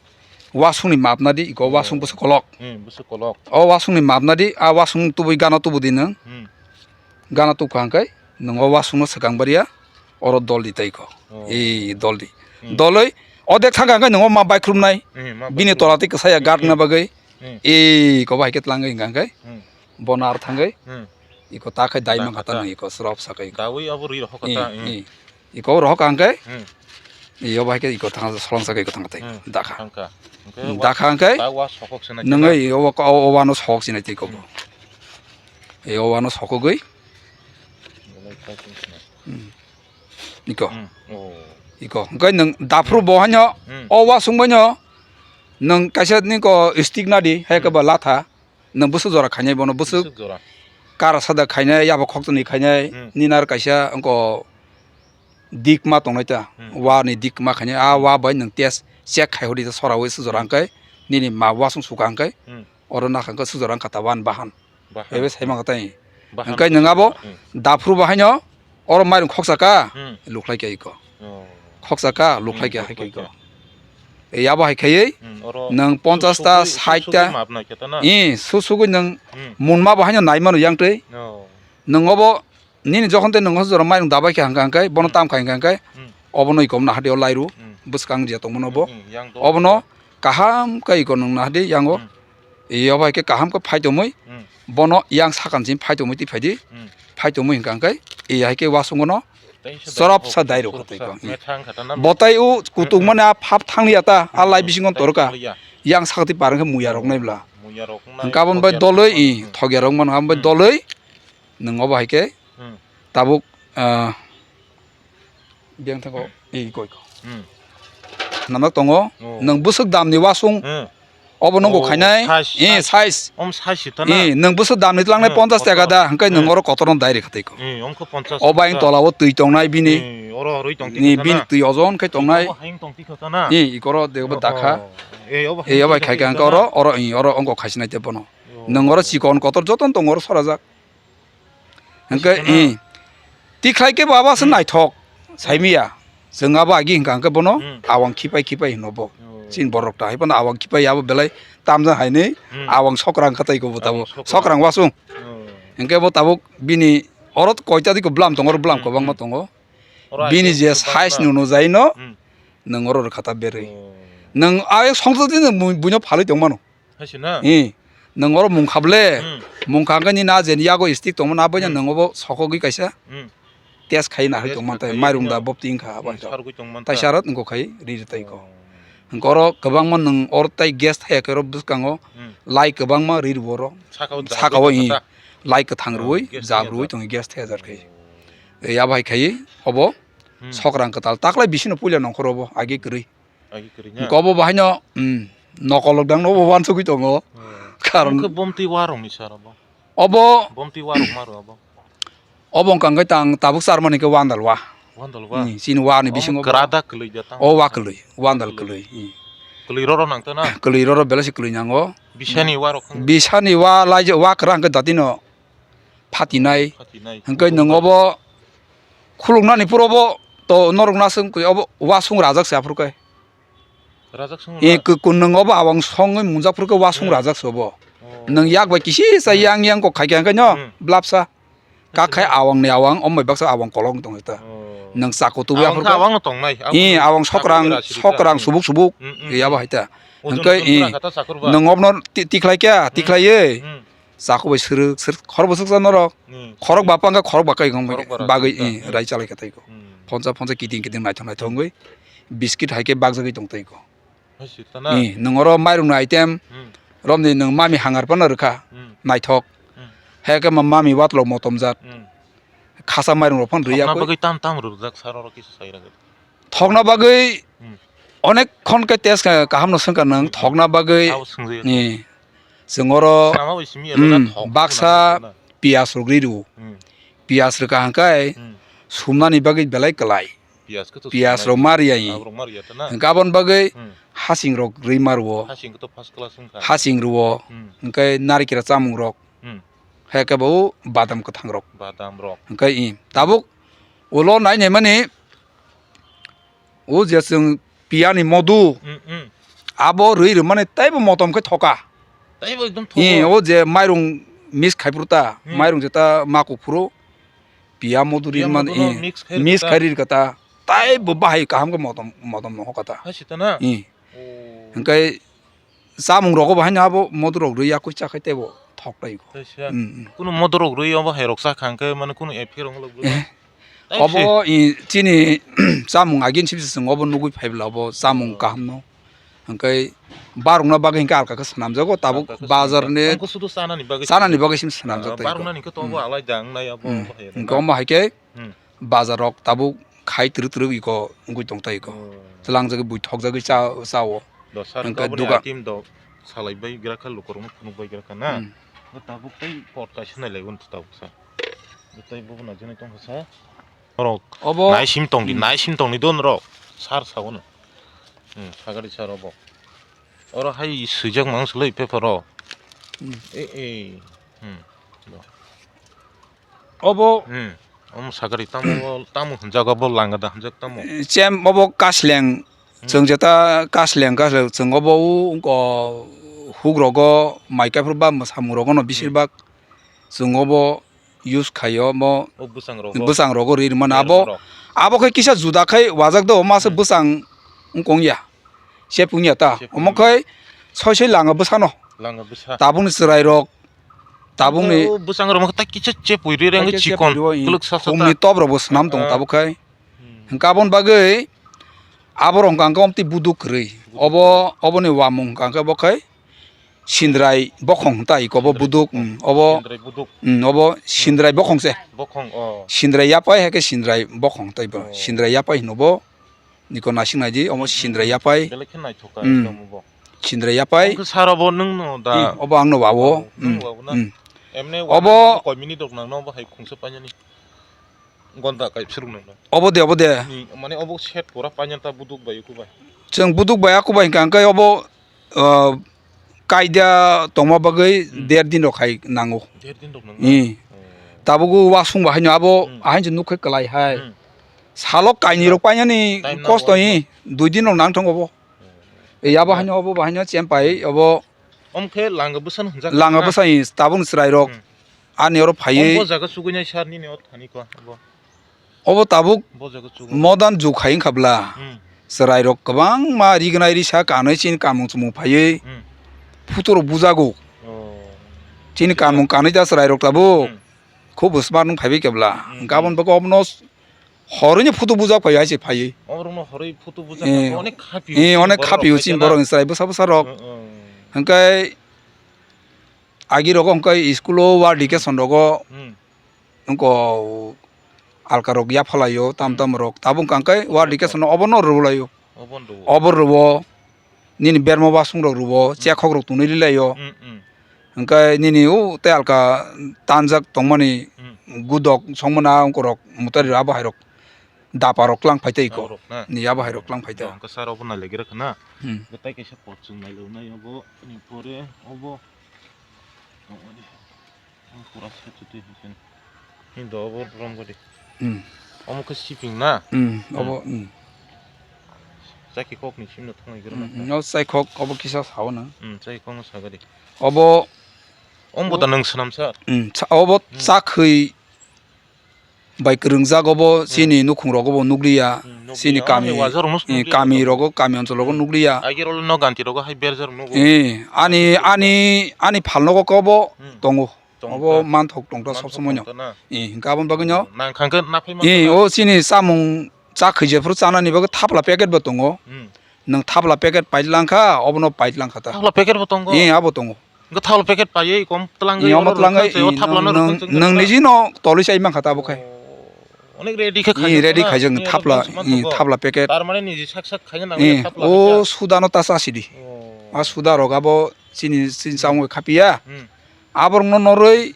wasung ni map nadi, iko Oh. wasung bwswk kolok. Hmm, bwswk kolok. O wasung ni map nadi, a wasung tubui gana tubu di nwng. Hmm. Gana tubkha hwnkhe nwng o wasung no swkang baria oro dol di tai iko. Oh. E dol di. Hmm. Doloi odek thangkha hwnkhe nwng o ma baikhrum nai. Hmm, ma Bini baikhrum. tola tei kwsaya gatna Hmm. bagwi. Hmm. E iko bo hai khe tlangwi hwnkha hwnkhe. Hmm. Bono ar thangwi Hmm. iko ta khai dai Da mankha ta kata. nang iko srop sakai iko. Dawi abo rwi rohok I, kata, i. i. Iko rohok ang kai. Hmm. Iyo bai ke iko thang solong sakai iko thang tai. Hmm. Dakha. Thangka. Hwnkhe Hmm, wa-, dakha ang kai. ta wa sokok sena Nang kena. i o o o wano sok sinai tiko bo. Hmm. I o wano sokogwi. Belai kaitor sina. Hmm. Iko. Hmm. Oh. Iko. Hwnkhe nang daphru Hmm. bo hanyo Hmm. o wa sungbaino nang kaisa niko stick nadi hai ke Hmm. ba latha. Nwng bwswk jora khainai bono, bwswk Bwswk jora. kara sada khainai, yabo khokchangni khainai, Hmm. nini aro kaisa wngkha dikma tongnai ta, Hmm. wa ni dikma khainai, a Hmm. wa bai nwng test check khai hodi ta sora wi swk jora Hmm. hwnkhe, nini ma wasung suka hwnkhe, Hmm. oro nakha hwnkhe swk jora wngkha ta wan bahan. Bahan. Ebe sai mankha tai. Bahan Hwnkhe nwng abo Hmm. daphru bahaino, Oro mairung khoksa ka, Hmm. lukhlai khe iko. Oh. Khoksa ka, lukhlai Hmm, khe hai khe lukhlai iko. khe. E abo hai khaiwi, Hmm, oro nwng su-, ponchas ta, su-, sugwi, sait ta. sugwi map nai khe ta na? I, su-, sugwi nwng Hmm. munma bo haino nai mano yang twi. Oh. Nwng obo nini jokhon tei nwng jora mairung dabai khe hangka hangkai, bono Hmm. tam khai hangka hangkai, Hmm. obono iko nahadi o lairu, Hmm. bwskang je tongmano bo. Hmm, yang do Obono kaham khe iko nwng nahadi yango. Hmm. Iyo bai khe kaham khe phai tongmwi, Hmm. bono yang sakang simi phai tongmwi twi phai di. Hmm. Phai tongmwi hwnkha hwnkhe, iya hai khe wasung bono Tei se chorop dai sa rok, dai rok chorop khatai sa, kho. Hmm. Metha wngkha ta na? Botai o kutung Hmm, hmm. mani a phap thang liya ta, a Hmm, lai hmm. bisingo Tei torka. thang liya. Yang sakti par wngkhe muya rok Oh, nai bla. muya rok nai Hwnkhe aboni bai thokya doloi, rok i, mano. Hmm. thokya rok mano, aboni bai Hmm. doloi, nwng obo hai khe Hmm. tabuk, ah, Biyang thango, i koi ko. Hmm. Nanak tongo, Oh. nwng bwswk damni wasung, Hmm. obo nungkuk Oh, khainai, size, i, size. size. Om size sita na? I, nwng bwswk damni tlangnai Hmm, ponchas taka kotor. da, hwnkhe nwng Hmm. oro kotorno dai rikha tei ko. Hmm, omkhe ponchas O bai taka. tola o twi tongnai bini. Hmm, oro rwi tong Ni tikha bini na? twi ojon khe tongnai. Obo haing tong tikha ta na? I, ikoro de obo Oh, dakha. oh. Eh, obo E, haing obo tikha khai tikha khe ta hwnkhe na? oro, oro, i, oro ongkok khaisinai te bono. Oh. Nwng oro chikon kotor jotono tongo oro sorajak. Hwnkhe, Kheno. i, tikhlai khe bo abo se Hmm. naithok, Hmm. saimiya. Chwng abo agi hwnkha hwnkhe bono Hmm. awang khipai khipai hino bo. Oh. Chini borok ta hai phano awang khipai abo belai tamjak hainwi Hmm. awang sokrang khatai ko bo tabuk. Awang sokrang. Sokrang wasung. Oh. Hwnkhe bo tabuk bini oro koita diko bwlam tongo, oro bwlam Hmm, kwbangma hmm. tongo. Oro Bini aigwi je size kwbangma. nuno jaino, Hmm. nwng oro rwkha ta berwi. Oh. Nwng ayuk songsa di nwng bui-, buino phalwi tongmano. Hai se na? Ee, nwng oro mung kha ble, Hmm. mung kha hwnkhe nini a je yago stick tongmani aboino Hmm. nwng obo sokogwi kaisa Hmm. test khai nahai Test tongmani khai tai, khai mairung da no. bopti wngkha abo Hmm, hai rok. sargwi tongmani ta. Taisa aro wngkha khai ri rw tai ko. Oh. Hwnkhe oro kwbangma nwng oro tai gas thaya khe oro bwskango Hmm. lai kwbangma ri rw oro. Saka o jabwi Saka o tongkha ee, ta? lai kwthang Oh, rwui, gas jab thaya rwui jat. tongo gas thaya jat khai. Oh. Ee, abo hai khai obo Hmm. sokrang kwtal taklai bisino puila nongkhor obo agi kwrwi. Agi kwrwi na? Hwnkhe obo bahaino, mm, nokolok dang no obo uansugwi tongo. Hmm. Karon Omo khe bomtwi warokni sar obo? Obo Bomtwi warok ma rw abo? Obo wngkha hwnkhe tang tabuk charmani khe wandal wa. Wandal wa? Hmm, chini wa ni Omo bisingo kwrada kwlwi da tang? O wa kwlwi, wandal Kwlwi. kwlwi, hmm. Kwlwi roro nang ta na? Kwlwi roro belai se kwlwi nango. Bisani warok wng? Bisani wa lai je wa kwra hwnkhe datino phatinai. Phatinai. Hwnkhe nwng obo khuluknani phuru obo to norok naswng kwi obo wasung rajak se aphuru khe. Rajak sung E ra? kwi-, kun nwng obo awang songwi mungjak phuru khe wasung Hmm. rajak se obo. Oh. Nwng yak bai kisi sa Hmm. yang yang kok khai khe hwnkhe no Hmm. blapsa. Kak khai Kisa. awang ni awang, omo bai baksa awang kolok wng tong ta. Oh. Nwng chakku tubu Awang aphuru khe khe awang no tongnai. Awang Ee, no awang chakku sokrang, ni rasi rikha. sokrang Hmm. subuk subuk. Hmm, hmm, Ee, abo hmm. hai ta. Ojon Hwnkhe, ojon ee, pura kha ta chakku ba. nwng obno ti-, tikhlai khe, Hmm. tikhlai ye. Hmm. Chakku bai srwk, srwk, khorok bwswk sa norok. Hmm. Khorok ba pangkha, khorok ba kai wng Khorok ba bagwi, rasi ee, rikha. rai chalai kha tai ko. Hmm. Phonsa, phonsa kiting, kiting naithok, naithok wngwi biscuit hai khe bakjagwi tong tai ko. Hai sita na? Ee, nwng oro mairung ni item, Hmm. romni nwng mami hangar phano rwkha, Hmm. naithok. Hmm. Hai khe ma-, mami watlok motom jat. Hmm. Khasa mairung rok phano rwya Thokna koi. bagwi tam tam rwjak sar oro kisa sai rwgwi. Thokna bagwi Hmm. onek khon khe test kha-, kaham no swngkha nwng Hmm. thokna bagwi. Abo swngwi. Ee, chwng oro, Sama bai simi hmm, elena thok baksa phano na. piyas rok ri rw. Hmm. piyaj rwkha hwnkhe Hmm. sumnani bagwi belai kwlai. Piyaj khe to Piyaj sumnai. Rok ma riya i. Aborok ma riya ta na? Hwnkhe aboni bagwi Hmm. hasing rok rwi ma rwo. Hasing khe to first class wngkha. Hasing rwo. Hmm. Hwnkhe narikira chamung rok. Hmm. Hai khe bo badam kwthang rok. Badam rok. Hwnkhe i tabuk ulo nai nai mani o je chwng piyani modu Hmm, hmm. abo rwi rwmani teibo motom khe thoka. Teibo ekdom thoka. I o je mairung mix khai phuru ta, Hmm. mairung jeta ma kuk phuru piya modu Piya ri man modu no i mix khai mix rwkha ta. Khai ri rwkha ta. Teibo bahai kaham khe motom motom no hoka ta. Hai sita na? I. Oh. Hwnkhe chamung rogo bo haino abo modorok rwi yakui chakhai teibo thok taibo. Kaisa Mm, mm. Kunu modorok rwi obo hai rok chakha hwnkhe mane kunu effect rok wngwi Eh, Tei obo si. I chini chamung agin sibisa chwng obo nugui phaibla obo chamung Oh. Kaham no. Hwnkhe barokna bagwi hwnkhe alka khe swnamjago tabuk Alka khe bazar swnamjak. Ni Tongkhe sudu chanani bagwi chanani swnam. Bagwi sim swnamjak Ah, tei barokna ko. Ni khe to obo Mm. Alai da wngnai abo Mm. Obo hai Hwnkhe rwna. Omo hai khe Hmm. Bazar rok tabuk khai twrwk twrwk iko wngwi tong tai iko. Oh. Twlangjagwi bui thokjagwi cha, cha o. Do sar Hwnkhe obo ni duga- item do salai bai gra kha lukurok no phunuk bai gra kha na. Hmm. Bo tabuk tei pot kaisa nai lai bo tabuk sa. Bo tei bo na jani tong kha sa. Norok Obo nai sim tong di, Hmm. Nai sim tong di don rok. Sar sa o no. Hmm, sagari sar obo. Oro hai swijak mang sulai paper o. Hmm. E, e. Hmm. Do. Obo Hmm. Omo sagari tamo, tamo hwnjak obo langa da hwnjak tamo. Chem obo kasleng, Hmm. Chwng jeta kasleng, kasleng chwng obo u, o, hugrogo mai kaiphuru ba mwsamung rogono Hmm. Bisir bak chwng obo use khaio omo O bwsang rogo. Bwsang rogo ri rwmani Ri abo, rwmani. Abo khe kisa juda khai wajak do omo aswk Hmm. Bwsang wngkong ya. Chepung ya ta. Chepung Omo ya. Khai soi soi langa bwsano. Langa bwsa. Tabukni chwrai rok, tabukni Tabuk bwsang rok khe tai kisa chepui ri reng Tai kisa chikon chepui ri o, i, twlwk sa sa khumni ta. Top rok bo swnam tongo Ah. Tabuk khai. Hmm. Hwnkhe aboni bagwi aborok hwnkha hwnkhe omtwi buduk kwrwi. Buduk Obo, kwrwi. Oboni wamung hwnkha hwnkhe bo khai Sindrai bokhong ta iko bo Sindrai buduk, bokhong. Hmm, obo, Sindrai buduk. Hmm, obo Sindrai bokhong se. Bokhong, oh. Sindrai yapai hai khe Sindrai bokhong tai bo. Oh. Sindrai yapai hino bo. Niko naising naidi, omo Sindra yapai. Belai khe naithok kha Hmm. Ekdom obo. Sindra yapai. Omo khe sar obo nwng no da? Hmm, obo ang no wawo. Nwng Hmm. Wawo na? Hmm. Emne Obo wawo koi minute rok nang no obo hai khungsa painani. Gonda kai phiruk nang no. Obo de, obo de. Ni, mane obo set pura painani ta buduk bai uku bai. Chwng buduk bai aku bai hwnkha hwnkhe obo, uh, kaida tongma bagwi Hmm. Der din rok hai nango. Der din rok nango? Hmm. Oh. Tabuk o wasung bahai no abo Hmm. Ahai se nuk khe kwlai hai. Hmm. Salo kainwi rok painani Time kosto nango. Hi, dui din rok nang thang obo. Hmm. Ei abo haino obo bahaino chempai obo Om khe langa bwsano hwnjak langa na? Bwsai tabuk chwrai rok Hmm. Ani oro phaiwi Om bo jaga chugui nai sar nini o thani ko obo. Obo tabuk Bo jaga chugo. Modern jug hai wngkha bla. Hmm. Chwrai rok kwbangma rignai risa kanwi chini kamung chumung phaiwi Hmm. Photo rok bujago. Oh. Chini kamung kanwi da chwrai rok tabuk. Hmm. Khub smart wng phaiwi khe bla. Hmm. Gabon bwkha obono horwi ni photo bujak phai hai se phaiwi. Oborokno horwi photo bujak Eh, phai onek khapio eh, chini onek borok khapio rok chini khai borok ni chwrai bwsa bwsa rok. Hmm, hmm. Hwnkhe agi rogo hwnkhe school o war education rogo Hmm. wngko alka rok yaphalaio tam Hmm. Tam rok tabuk hwnkhe war education obono rwlaio. Obono rwo. Obo rwo. Nini berma wasung rok rwo, Hmm. Chekhok rok tonwi lilaio. Hmm, hmm. Hwnkhe nini o tei alka tanjak tongmani Hmm. Gudok songmana ongkorok mutari rok abo hai rok dapa rok klang phai tei iko. Abo rok na? Ni abo hai rok klang phai tei. Hwnkhe sar obo nai laigira khna. Hmm. Tei kaisa pot chwng nai lwnai obo ni pore obo. Ang pura se chuti hinkhe. Hindo obo rom gadi. Hmm. Omo khe siping na? Hmm, obo, hmm. Chaki kok ni simi no thang lai goro na. Hmm, hmm. O chai kok obo kisa sao na. Hmm, chai kok no sagadi. Obo Ombo da nwng swnam sa. Hmm, cha-, obo Hmm. Chakhwi bai kwrwngjak obo Hmm. Chini nukhung rogo bo nukliya. Hmm, nukliya. Chini Omo kami, hai wajar rok no eh, nukliya. Kami rogo, kami onchol rogo Hmm. Nukliya. Agi rolo no ganti rogo hai berjar rok nugo. Eh, ani, ani, ani phalnogo kobo Hmm. Tongo. Tongkha. Obo manthok tongkha sob Manthok somoino. Tongkha na? Eh, hwnkhe aboni bagwino. Nang khangkhe naphai Eh, manthoka. O chini chamung cha khwije phuru chanani bagwi thapla packet bo tongo. Hmm. Nwng thapla packet pailangkha, obono pailangkha ta. Thapla packet bo tongo? Eh, abo tongo. Hwnkhe thapla packet paiwi kom twlangwi Eh, omo oro twlangwi, rwkha se, o eh, thapla no nwng, rwkha nwng, se nwng niji no tolwi sai mankha ta abo khai. Oh, onek ready khe Eh, khaijak ready na? Khaijak, eh, thapla, rwkha se eh, mankha bo. Thapla packet. Tar mane niji sak sak khaina nang Eh, thapla o packet. Suda no ta chasidi. Oh. A suda rok abo chini, chini Hmm. Chamung khapiya. Hmm. Aborokno norwi,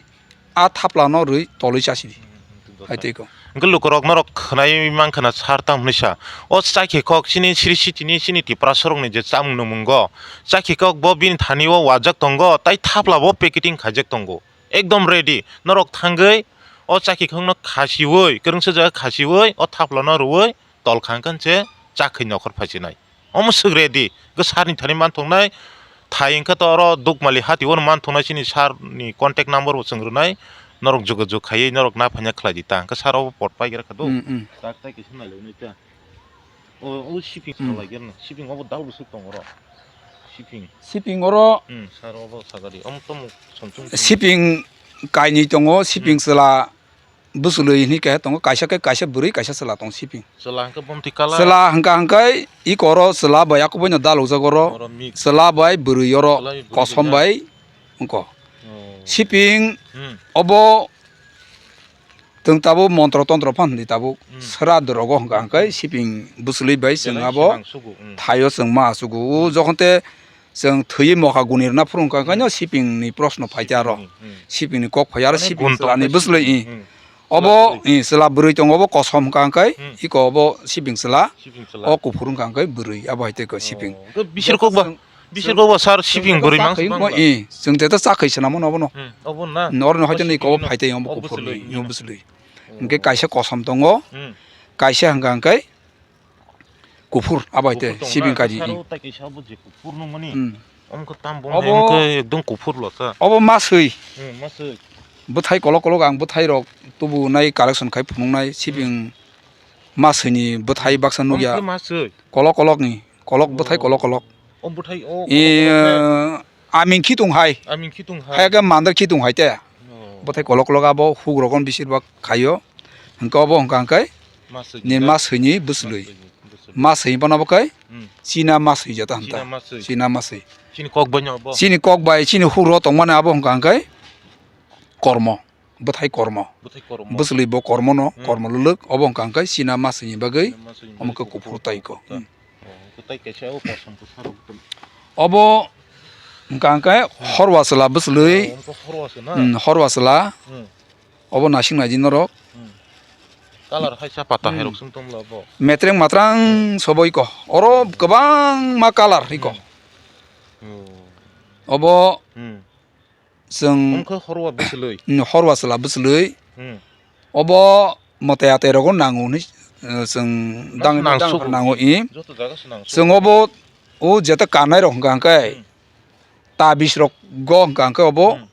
a thapla norwi tolwi chasidi. Hmm, hmm, hmm. Phaitwi kok. Hwnkhe lukurok norok khwnai mankha na sar tamo hwnwi sa. O chakhe kok chini siri sitini chini Tiprasarokni je chamung nungmungo. Chakhe kok bo bini thani o wajak tongo, tai thapla bo packeting khaijak tongo. Ekdom ready. Norok thangwi o chakhe kokno khasiwi, kwrwngsa jaga khasiwi, o thaplano rwwi tol kha hwnkhe se chakhwi nokhor phaisinai. Omo swk ready, hwnkhe sir ni thani manthoknai, thai hwnkhe to oro Dukmali hati o manthoknai, chini sir ni contact number bo chwng rwnai, norok jogajog khaiwi norok na phanya khlai di ta, hwnkhe sir obo pot pai gra kha do. Hmm, hmm. Tak tai kisa nai le nai ta. O, o shipping Hmm. salai gerno, shipping obo dal bwswk tong oro. Shipping. Shipping oro Hmm, sir obo sagadi, omo tomo songchung. Shipping kainwi tongo, shipping Hmm. chwla bwswlwi hinwi kaisa tongo, kaisa khe kaisa bwrwi, kaisa chwla tongo shipping. Chwla hwnkhe bomti colour. Chwla hwnkha hwnkhe iko oro chwla bai akubui no dalojak oro. Oro mix. Chwla bai bwrwi oro Chwla bai bwrwi kosom na? Bai wngkha. Oh. Shipping Hmm. obo chwng tabuk montro tontro phan hinwi tabuk Hmm. sra dorogo hwnkha hwnkhe shipping bwswlwi bai chwng Belai abo sinang sugu, hmm. Thaio chwng ma sugu. O jokhon te Chwng thwiwi mokha guni rwna phuru wngkha, hwnkhe no shipping ni proshno phai khe aro. Hmm, hmm. Shipping ni kok phai aro, mane shipping gun chwla ni tongkhe bwswlwi, shipping, i. Hmm. Obo, chwla bwrwi. I, chwla bwrwi tongo, obo kosom wngkha hwnkhe, hmm, iko obo shipping chwla. Shipping chwla. O kuphur wngkha hwnkhe bwrwi, abo hai tei kok shipping. Oh, hwnkhe bisir kok ba, chwng, bisir chwng kok ba sir shipping bwrwi mang chakhwi wngkha, i. Chwng te ta chakhwi swnamo no obo no. Hmm, obo na? Norok ni hoi jani iko obo phai tei, obo kuphur ni, obo bwswlwi. Hmm. Hwnkhe kaisa kosom tongo, hmm, kaisa hwnkha hwnkhe kuphur, abo hai te, kuphur tong shipping na, kaji, saro i. Tai kaisa abo je kuphur nung mani. Hmm. Omo khe tam bong hai wngkhe ekdom kuphur lo sa. Obo maswi. Hmm, maswi. Bwthai kolok kolok ang bwthai rok tubu nai collection khai phunuk nai, shipping maswi ni bwthai baksa nukya. Omo khe maswi. Kolok kolok ni, kolok bwthai kolok kolok. O bwthai o. I, kolok kolok khe. Aming khitung hai. Aming khitung hai. Hai khe mandar khitung hai te. Oh. Bwthai kolok kolok abo huk rok on bisir bak khaio. Hwnkhe obo hwnkha hwnkhe maswi ni, maswi ni bwswlwi. Maswi ni bwswlwi. Maswi bono bo khe hmm, china maswi jeta hwnta. China maswi. China maswi. Chini kok bai no bo. Chini kok bai, chini huk rok tongmani abo hwnkha hwnkhe kormo. Bwthai kormo. Bwthai kormo. Bwswlwi bo kormo no, hmm, kormo lwlwk, obo hwnkha hwnkhe china maswi ni bagwi, china maswi ni omo bagwi khe kuphur kuphur tai kok. Kuphur ta. Hmm. Oh, hwnkhe tai kaisa o kosom kwsa rok tong. Obo hwnkha hwnkhe horwa chwla bwswlwi. Oh, hwnkhe horwa chwla. Hmm, horwa chwla. Hmm. Obo naising naidi norok. Hmm. Colour hai sa pata hai rok sung tong la bo. Metreng matrang hmm, soboi ko. Oro hmm, kwbangma colour iko. Hmm. Oh. Obo hmm. Chwng wngkha horwa bwswlwi. Hmm, horwa chwla bwswlwi. Hmm. Obo mwtai atai rogo nango hwnwi, eh, chwng dang nang dang sugo. Nango i. Joto jaga se nang sugo. Chwng obo o jeta kanai rok hwnkha hwnkhe hmm, tabis rok go hwnkha hwnkhe obo hmm,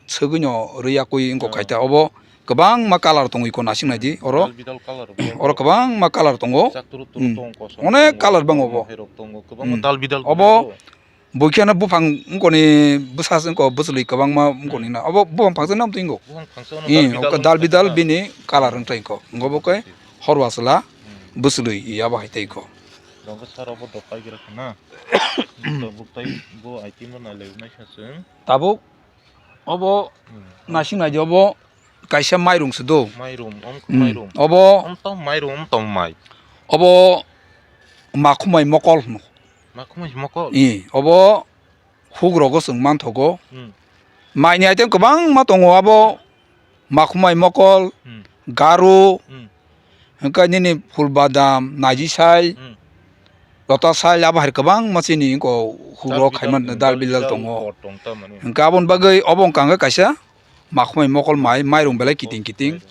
swgwino rwi yakwi wngkha oh, khaita obo kwbangma colour tongwi ko nasing naidi oro. Dal bidal colour rok oro kwbangma colour tongo. Chak turu turu hmm, tong, kosom onek tongo, colour bango obo. Hai rok tongo, kwbangma hmm, dal bidal obo tongo. Buikhe no buphang wngkoni bwsa se wngkho bwchwlwi kwbangma wngkoni hmm, na. Obo buphang phangsa no twi wngkho. Buphang phangsa no eh, dal bidal, dal bidal wngkha bini colour wng tong kho. Wngkha bo khe hmm, horwa chwla hmm, bwchwlwi abo hai tei kho. Dongkhe sir obo dokai gira kha na. Tabuk tai bo item no nai lai nai sa chwng. Tabuk obo hmm, naising naidi obo. Kaisa mairung se do. Mairung, om khe hmm, mairung. Obo om tong mairung, om tong mai. Obo makhumai mokol hwno. Makhumai mokol? Ih, obo huk rogo chwng manthogo. Hmm. Maini item kwbangma tongo abo makhumai mokol, hmm, garu, hmm, hwnkhe nini phul badam, naijisai, hmm, lotasai, abo hai kwbangma chini wngkho huk rogo khaima dal bidal tongo. Dal bidal huk tong tamani. Hwnkhe aboni bagwi obo wngkha hwnkhe kaisa. Makhumai mokol mai, mairung belai kiting kiting.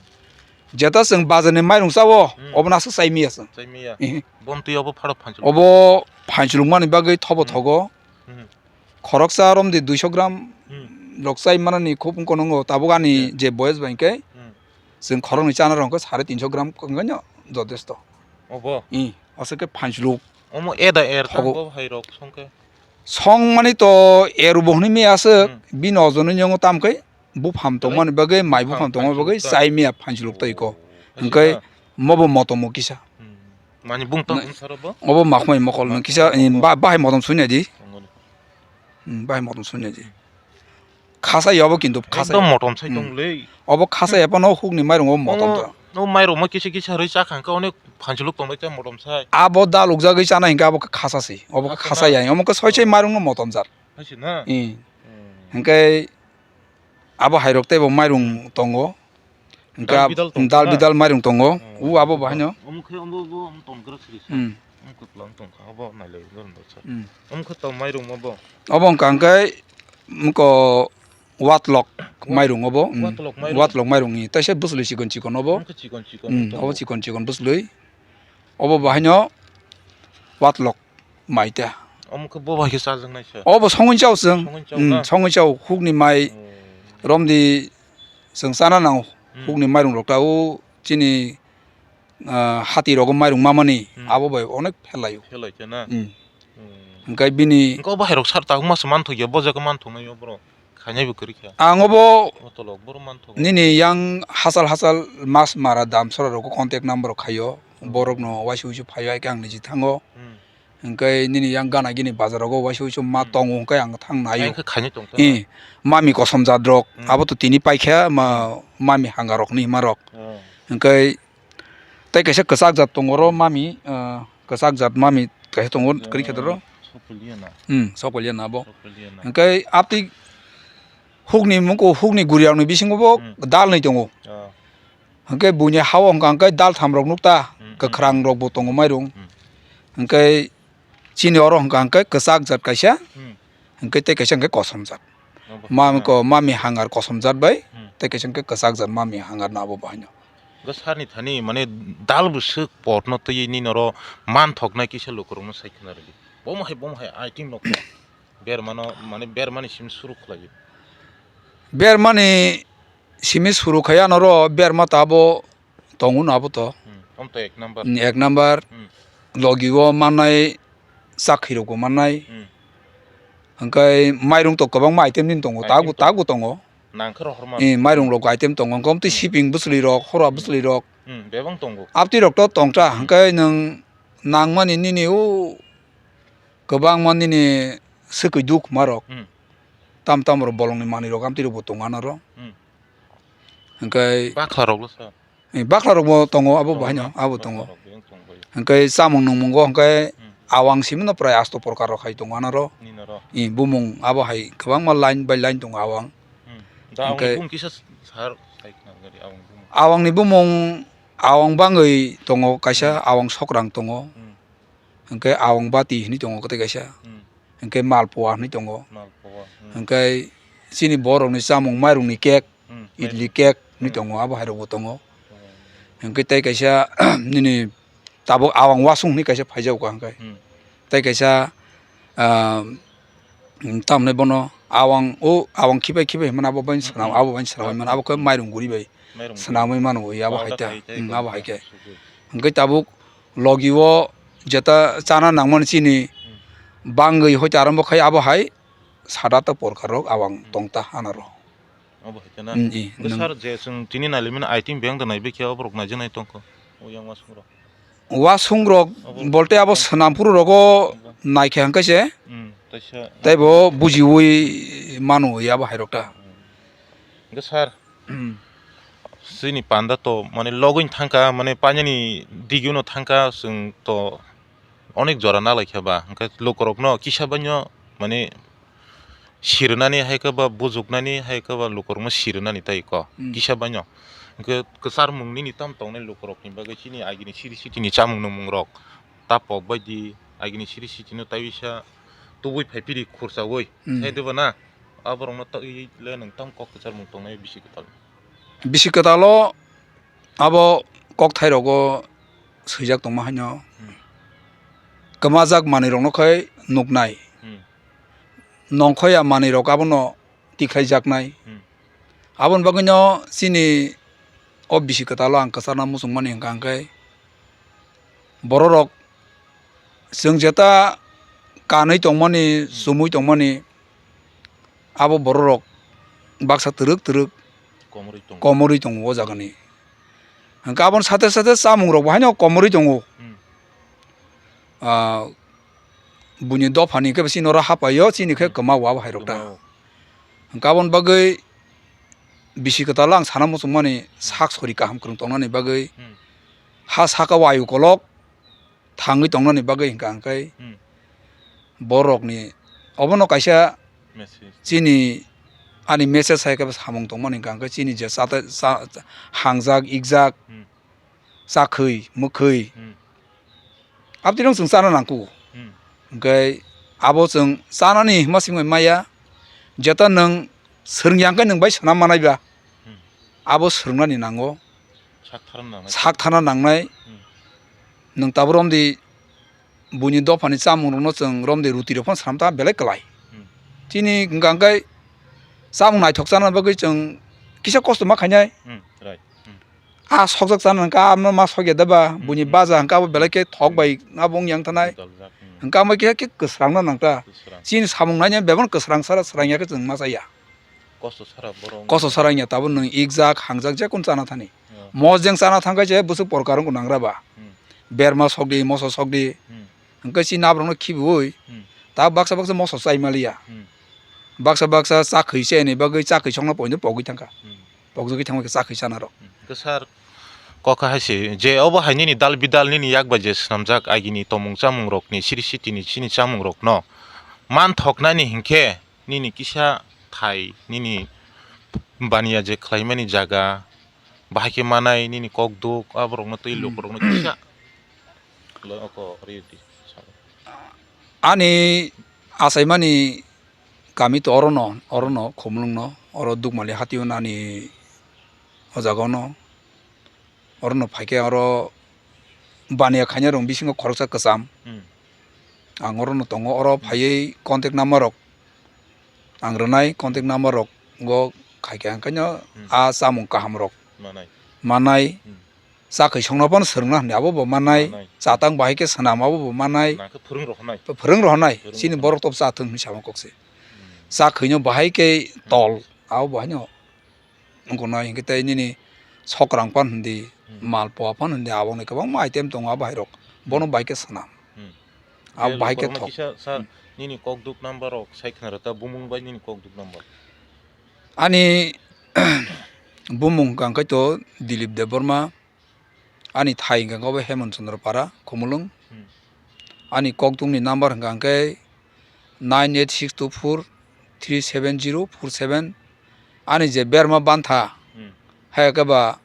Jeta chwng bazar ni mairung chao, hmm, obo no aswk chai maya chwng. Chai maya. Ehe. Bomtwi obo pharo phanchulung. Obo phanchulung mani bagwi thobo hmm, thogo. Hmm. Khoroksa romdi duiso gram hmm, rok chai manani khub wngkha nwngo tabuk ani yeah, je boyes bai khe hmm, chwng khoroknwi chana rok khe sare tinso gram wngkha no jotesto. Obo? Ehe, aswk khe phanchuluk. Omo eda er thogo. Tang bo hai rok song khe? Song mani to er bo hwnwi maya aswk, hmm, bini ojon wngwi nwngo tam khe. Buphang tongmani bagwi, mai buphang tongmani bagwi, chai maya phanchuluk tei ko. Hwnkhe mobo motom o kisa. Mani bung tong saro bo? Obo makhumai mokol no kisa, ba-, bahai motom sui nai di. Hmm, bahai motom sui nai di. Khasa ya obo kintu khasa. Ekdom motom sai tong le. Obo khasa ya phano hukni mairung obo motom ta. No mairung mo kisa kisa rwi cha khang khe onek phanchuluk tong le cha motom sai. Abo daluk jagwi chana hinkhe abo khe khasa si. Obo khe khasa ya. Omo khe soi soi mairung no motom jar. Hai si na? Hmm. Hinkhe abo hairok teibo mairung tongo. Hwnkhe dal ab-, bidal tong dal kha na? Bidal mairung tongo. Hmm. U abo bahai no. Omo khe omo bo, omo tongkra siri sa. Hmm. Omo kwpla wng tong kha, abo nailai dorong dorsa. Hmm. Omo khe tong mairung obo. Obo wngkha hwnkhe moko watlok mairung obo. Hmm. Watlok mairung. Watlok mairung ni. Taisa bwswlwi chikon chikon obo. Omo khe chikon chikon. Hmm, tong obo o. Chikon chikon bwswlwi. Obo bahai no watlok mai ta. Omo khe bo bai khe chajaknai se. Obo songwi chao chwng. Songwi chao. Hmm, na? Songwi chao hukni mai. Oh. Romdi chwng chana nango. Hmm. Hukni mairung rok ta o chini, ah, hati rogo mairung mamani. Hmm. Abo bai onek phelaio. Phelai khe na? Hmm. Hmm. Hwnkhe bini hwnkhe obo hai rok sar tabuk ma se manthok ya, bo jaga manthok nai yo borok. Khainai bo kwrwi kha. Ang obo o tolok boro manthogo. Nini yang hachal hachal mas mara dam sora rogo contact number rok khaio. Hmm. Borok no waisa waisa phaio, hai khe ang niji thango. Hmm. Hwnkhe nini yang gana gini bazar rogo waisa waisa ma Hmm. tongo, hwnkhe ang thang naio. Ang khe khainai tong kha. Eh, mami kosom jat rok, Hmm. abo to tini paikha, ma, Hmm. mami hanga rok ni hima rok. Oh. Hwnkhe tei kaisa kwchak jat tongo oro mami, ah, kwchak jat mami kaisa tongo kwrwi khe doro. Sokolia na. Hmm, sokolia na abo. Sokolia na. Hwnkhe aptwi hukni moko hukni guriang ni bisingo bo Hmm. dal nwi tongo. Ah. Hwnkhe buini hao hwnkha hwnkhe dal tham rok nukta, Hmm, hmm, kwkhwrang hmm. rok bo tongo mairung. Hmm. Hwnkhe chini oro hwnkha hwnkhe kwchak jat kaisa, Hmm. hwnkhe tei kaisa hwnkhe kosom jat. Obo Ma hwnkhe ko mami hangar kosom jat bai, Hmm. tei kaisa hwnkhe kwchak jat mami hangar no abo bahai no. Go sarni thani mane dal bwswk pot no twi nini oro manthoknai kisa lukurok no sai khna rwdi. Bomo hai, bomo hai item no kha. Bermano, mane bermani simi suru khlai. Bermani simi suru khai anoro berma ta abo tongo no abo to. Hmm, om to ek number. Hmm, ek number. Hmm. Logi o mannai, chakhi rok bo mannai. Hmm. Hwnkhe mairung to kwbangma item nini tongo, Item tago, tongo. tago tongo. Nangkhe rohorma. Eh, mairung rok item tongo, hwnkhe omtwi Hmm. siping bwchwlwi rok, horwa Hmm. bwchwlwi rok. Hmm, bebang tongo. Abtwi rok to tongta, Hmm. hwnkhe nwng nangmani nini o kwbangma nini swkwi duk ma rok. Hmm. Tam tam rok bolongni manwi rok amtwi rok bo tongo anoro. Hmm. Hwnkhe Bakha rok lo sa. Eh, bakla rok bo tongo, abo Tongo bahai no, na? Abo Bakla tongo. rok beng tong bai. Hwnkhe chamung nungmungo hwnkhe Hmm. awang simi no prai asto porkar rok hai tongo anoro. Nini oro. Eh, bumung abo hai kwbangma line by line tongo awang. Hmm. Da awang Hwnkhe bumung kisa sar sai khna gari awang bumung. Awang ni bumung, awang bangwi tongo kaisa, Hmm. awang sokrang tongo. Hmm. Hwnkhe awang bati hinwi tongo kwtwi kaisa. Hmm. Hwnkhe malpua hinwi tongo. Malpua, hmm. Hwnkhe chini borokni chamung mairungni cake, Hmm, idli mairung. cake hinwi Hmm. tongo, abo hai rokbo tongo. Hmm. Hwnkhe tei kaisa nini tabuk awang wasung hinwi kaisa phaijago hwnkhe. Hmm. Tei kaisa, ah, tamhinai bono awang, o awang khibai khibai hinmano abo bai Hmm, swnam, hmm. abo bai swnam Hmm, hinmano, abo khe hmm. mairung guri bai Mairung guri. swnamwi mano, abo Powder hai ta, khai tei hmm, abo hai khe. sugwi. Hwnkhe tabuk logi o jeta chana nangmani chini Hmm. bangwi hoite arombo khai abo hai sada ta porkar rok awang Hmm. tongta anaro. Obo hai khe na. Hmm, i, Hwnkhe nwng sir, je chwng tini nailaimani item beng da naibai khe oborok naijaknai tongkho. O yang wasung rok. Wasung rok Obo bolte abo swnam. Swnam phuru rogo Obo. Naikhe hwnkhe se. Hmm, taisa. Tei bo bujiwi mano abo hai rok ta. Hmm. Hwnkhe sir, Hmm. Chini panda to mane logwi thangkha, mane painani digino thangkha, chwng to onek jora nalaikha ba, hwnkhe lukurokno kisa baino mane sirnani hai khe ba, bujuknani hai khe ba, lukurokno sirnani tai kho, Hmm. kisa baino. Hwnkhe kwcharmung nini tamo tongnai lukurokni bagwi chini agini siri sitini chamung nungmungrok ta pok bai di, agini siri sitino tai bisa tubui phai phiri khurchaui, Hmm. sai diba na? Aborokno twi le nwng tamo kok kwcharmung tongnai bisi kwtal? Bisi kwtalo abo kokthairokgo swijak tongma haino Hmm. kwmajak manwirokno khai nuknai. Hmm. Nongkhor ya manwirok abono tikhlaijaknai. Hmm. Aboni bagwino chini o bisi kwtalo ang kwcharna muchungmani hwnkha hwnkhe bororok chwng jeta kanwi tongmani, Hmm. chumui tongmani, abo bororok baksa twrwk twrwk Komorwi tongo. Komorwi tongo o jagani. Hwnkhe aboni sate sate chamungrokbo haino komorwi tongo. Hmm. Ah, buini dophani khe chini oro hapaio, chini khe Hmm. kwmao abo hai rok ta. Kwmao. Hwnkhe aboni bagwi bisi kwtalo ang sana muchungmani Hmm. sak sori kaham kwrwng tongnani bagwi Hmm. ha saka o ayu kolok thangwi tongnani bagwi hwnkha hwnkhe Hmm. borokni obono kaisa Message. Chini Ani message hai khe samung tongmani hwnkha hwnkhe chini je chata-, cha-, hangjak, ikjak, Hmm. chakhwi, mwkhwi. Hmm. Aboni rok chwng chana nangkuk. Hmm. Hwnkhe abo chwng chanani hima simi maya, jeta nwng swrwngya hwnkhe nwng bai swnam manai ba. Hmm. Abo swrwngnani nango. Sak tharna nangnai. Sak tharna nangnai. Hmm. Nwng tabuk romdi buini dophani chamungrokno chwng romdi rutirok phano swnam ta belai kwlai. Hmm. Chini hwnkha hwnkhe chamung naithok chana bagwi chwng kisa kosto ma khainai. Hmm, right. Hmm. A sokjak chana hwnkha, ano ma sokya da ba, Hmm, buini hmm. baja hwnkha abo belai khe thok bai abo wng yang thanai. Doljak, hmm. Hwnkha amo khe, khe kwsrangna nangta. Kwsrang. Chini samung naina bebak kwsrang sara swrangya khe chwng ma chaya. Kosto sara borok. Kosto sara wngya, tabuk nwng ikjak, hangjak, jekun chana thani. Oh. Mojeng chana thangkhe je bwswk porkar wngkha nangra ba. Hmm. Berma sokdi, moso sokdi. Hmm. Hwnkhe chini aborokno khibiui, Hmm. ta baksa baksa moso chai maliya. Hmm. Baksa baksa chakhwi chaini bagwi chakhwi songno poino pogwi thangkha. Hmm. Pokjagwi thangma khe chakhwi chana rok. Hmm. Hwnkhe sir, kok hai se je obo hai nini dal bidal nini yak bai je swnamjak agini tomung chamung rokni siri sitini chini chamung rokno man thoknani hinkhe nini kisa thai, nini baniya je khlaimani jaga, bahai khe manai, nini kok duk, aborokno twi lukurokno kisa lo oko ridi. Ani achaimani kami to orono, orono, Khumulwngno, oro Dukmali hatio nani o jaga ono. Orono phaikhe oro baniya khainai rok bisingo khoroksa kwcham. Hmm. Ang orono tongo, oro Hmm. phaiwi contact number rok ang rwnai, contact number rok go khaikhe ang khaino Hmm. a chamung kaham rok Manai. manai. Hmm. Chakhwi songno phano swrwngna hwnwi abo bo manai. Manai. Chatang bahai khe swnam abo bo manai. Nangkhe phwrwng rohornai. Phwrwng rohornai. Phwrwng Chini rohornai. Borok top cha thwng hwnwi sama kokse. Hmm. Chakhwino bahai khe Hmm. tol, abo bo haino. Wngkha na hinkhe tei nini sokrang pan hindi, Hmm. mal poa pan hindi, aboni kwbangma item tongo abo hai rok. Bono Hmm. bai khe swnam. Hmm. Abo Je bai khe borokno thok. Kisa sa Hmm. nini kok duk number rok sai khna rwta bumung bai nini kok duk number. Ani bumung hwnkha khe to Dilip Debbarma, ani thai hwnkha khe bo Hemant Chandra Para, Khumulwng. Hmm. Ani kok dukni number hwnkha khe nine eight six two four three seven zero four seven. Ani je berma bantha, Hmm. hai khe ba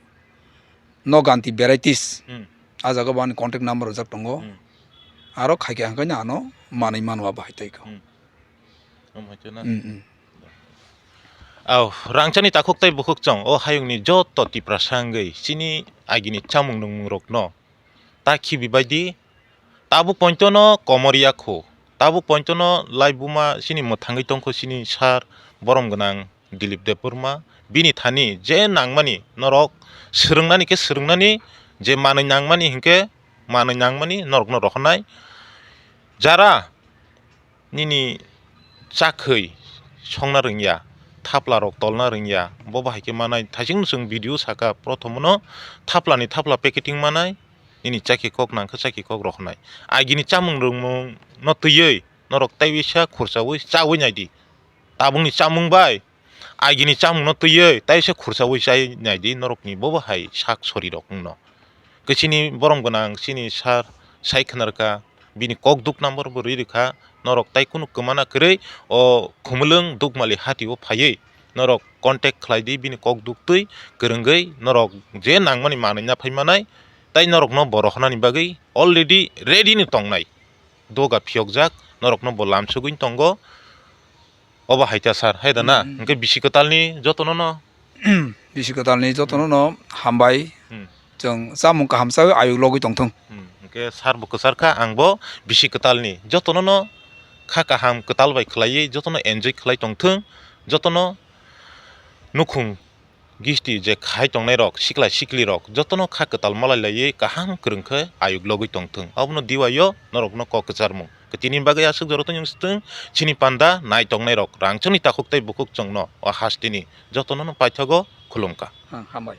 Noganti Varieties. Hmm. A jaga bo ani contact number rijak tongo. Hmm. Aro khaikhe ang khe ano manwi mano abo hai tei kho. Hmm. Omo hai khe na? Hmm, hmm. Au, rangchakni takhuk tei bukhuk chwng o hayungni joto Tiprasa wngwi chini agini chamung nungmung rokno ta khibi bai di. Tabuk pointono komor ya kho. Tabuk pointono laibuma chini mwthangwi tongkho chini sir borom gwnang Dilip Debbarma. Bini thani je nangmani norok swrwngnani khe swrwngnani, je manwi nangmani hinkhe manwi nangmani norokno rohornai. Jara nini chakhwi songna rwngya, thapla rok tolna rwngya, bo bahai khe manai. Thaising chwng video saka, prothomono thaplani thapla packeting manai, nini chakhe kok nangkhe chakhe kok rohornai. Agini chamung rwngmung no twiwi norok taiwisa khursawi chawi naidi. Tabukni chamung bai agini chamungno twiwi taisa khursawi chai naidi norokni bobo hai sak sorirok wngno. Khe chini borom gwnang chini sir sai khwnarkha, bini kok duk number bo rwi rwkha, norok tai kunu kwmana kwrwi o Khumulwng Dukmali hatio phaiwi norok contact khlaidi, bini kok duk twi kwrwngwi norok je nangmani manwi na phai manai, tai norokno bo rohornani bagwi already ready no tongnai. Doga phiyokjak, norokno bo lamsogwi tongo. Obo hai ta sir, hai da na? Hmm, hmm. Hwnkhe bisi kwtalni jotono no? Bisi kwtalni jotono Hmm. no hambai. Hmm. Chwng chamung kaham chawi ayuk logwi tongthung. Hmm. Hwnkhe sir bo kwchar kha, ang bo bisi kwtalni jotono no kha kaham kwtal bai khlaiwi jotono enjoy khlai tongthung. Jotono nukhung gisti je khai tongnai rok, sikla sikli rok, jotono kha kwtal malai laiwi kaham kwrwng khe ayuk logwi tongthung. Abono diwaio norokno kok kwcharmung. Tini bagwi aswk jora tongthung chini panda nai tongnai rok, rangchakni takhuk tei bukhuk chwngno o hasteni jotono no paithago khulumkha. Ang hambai.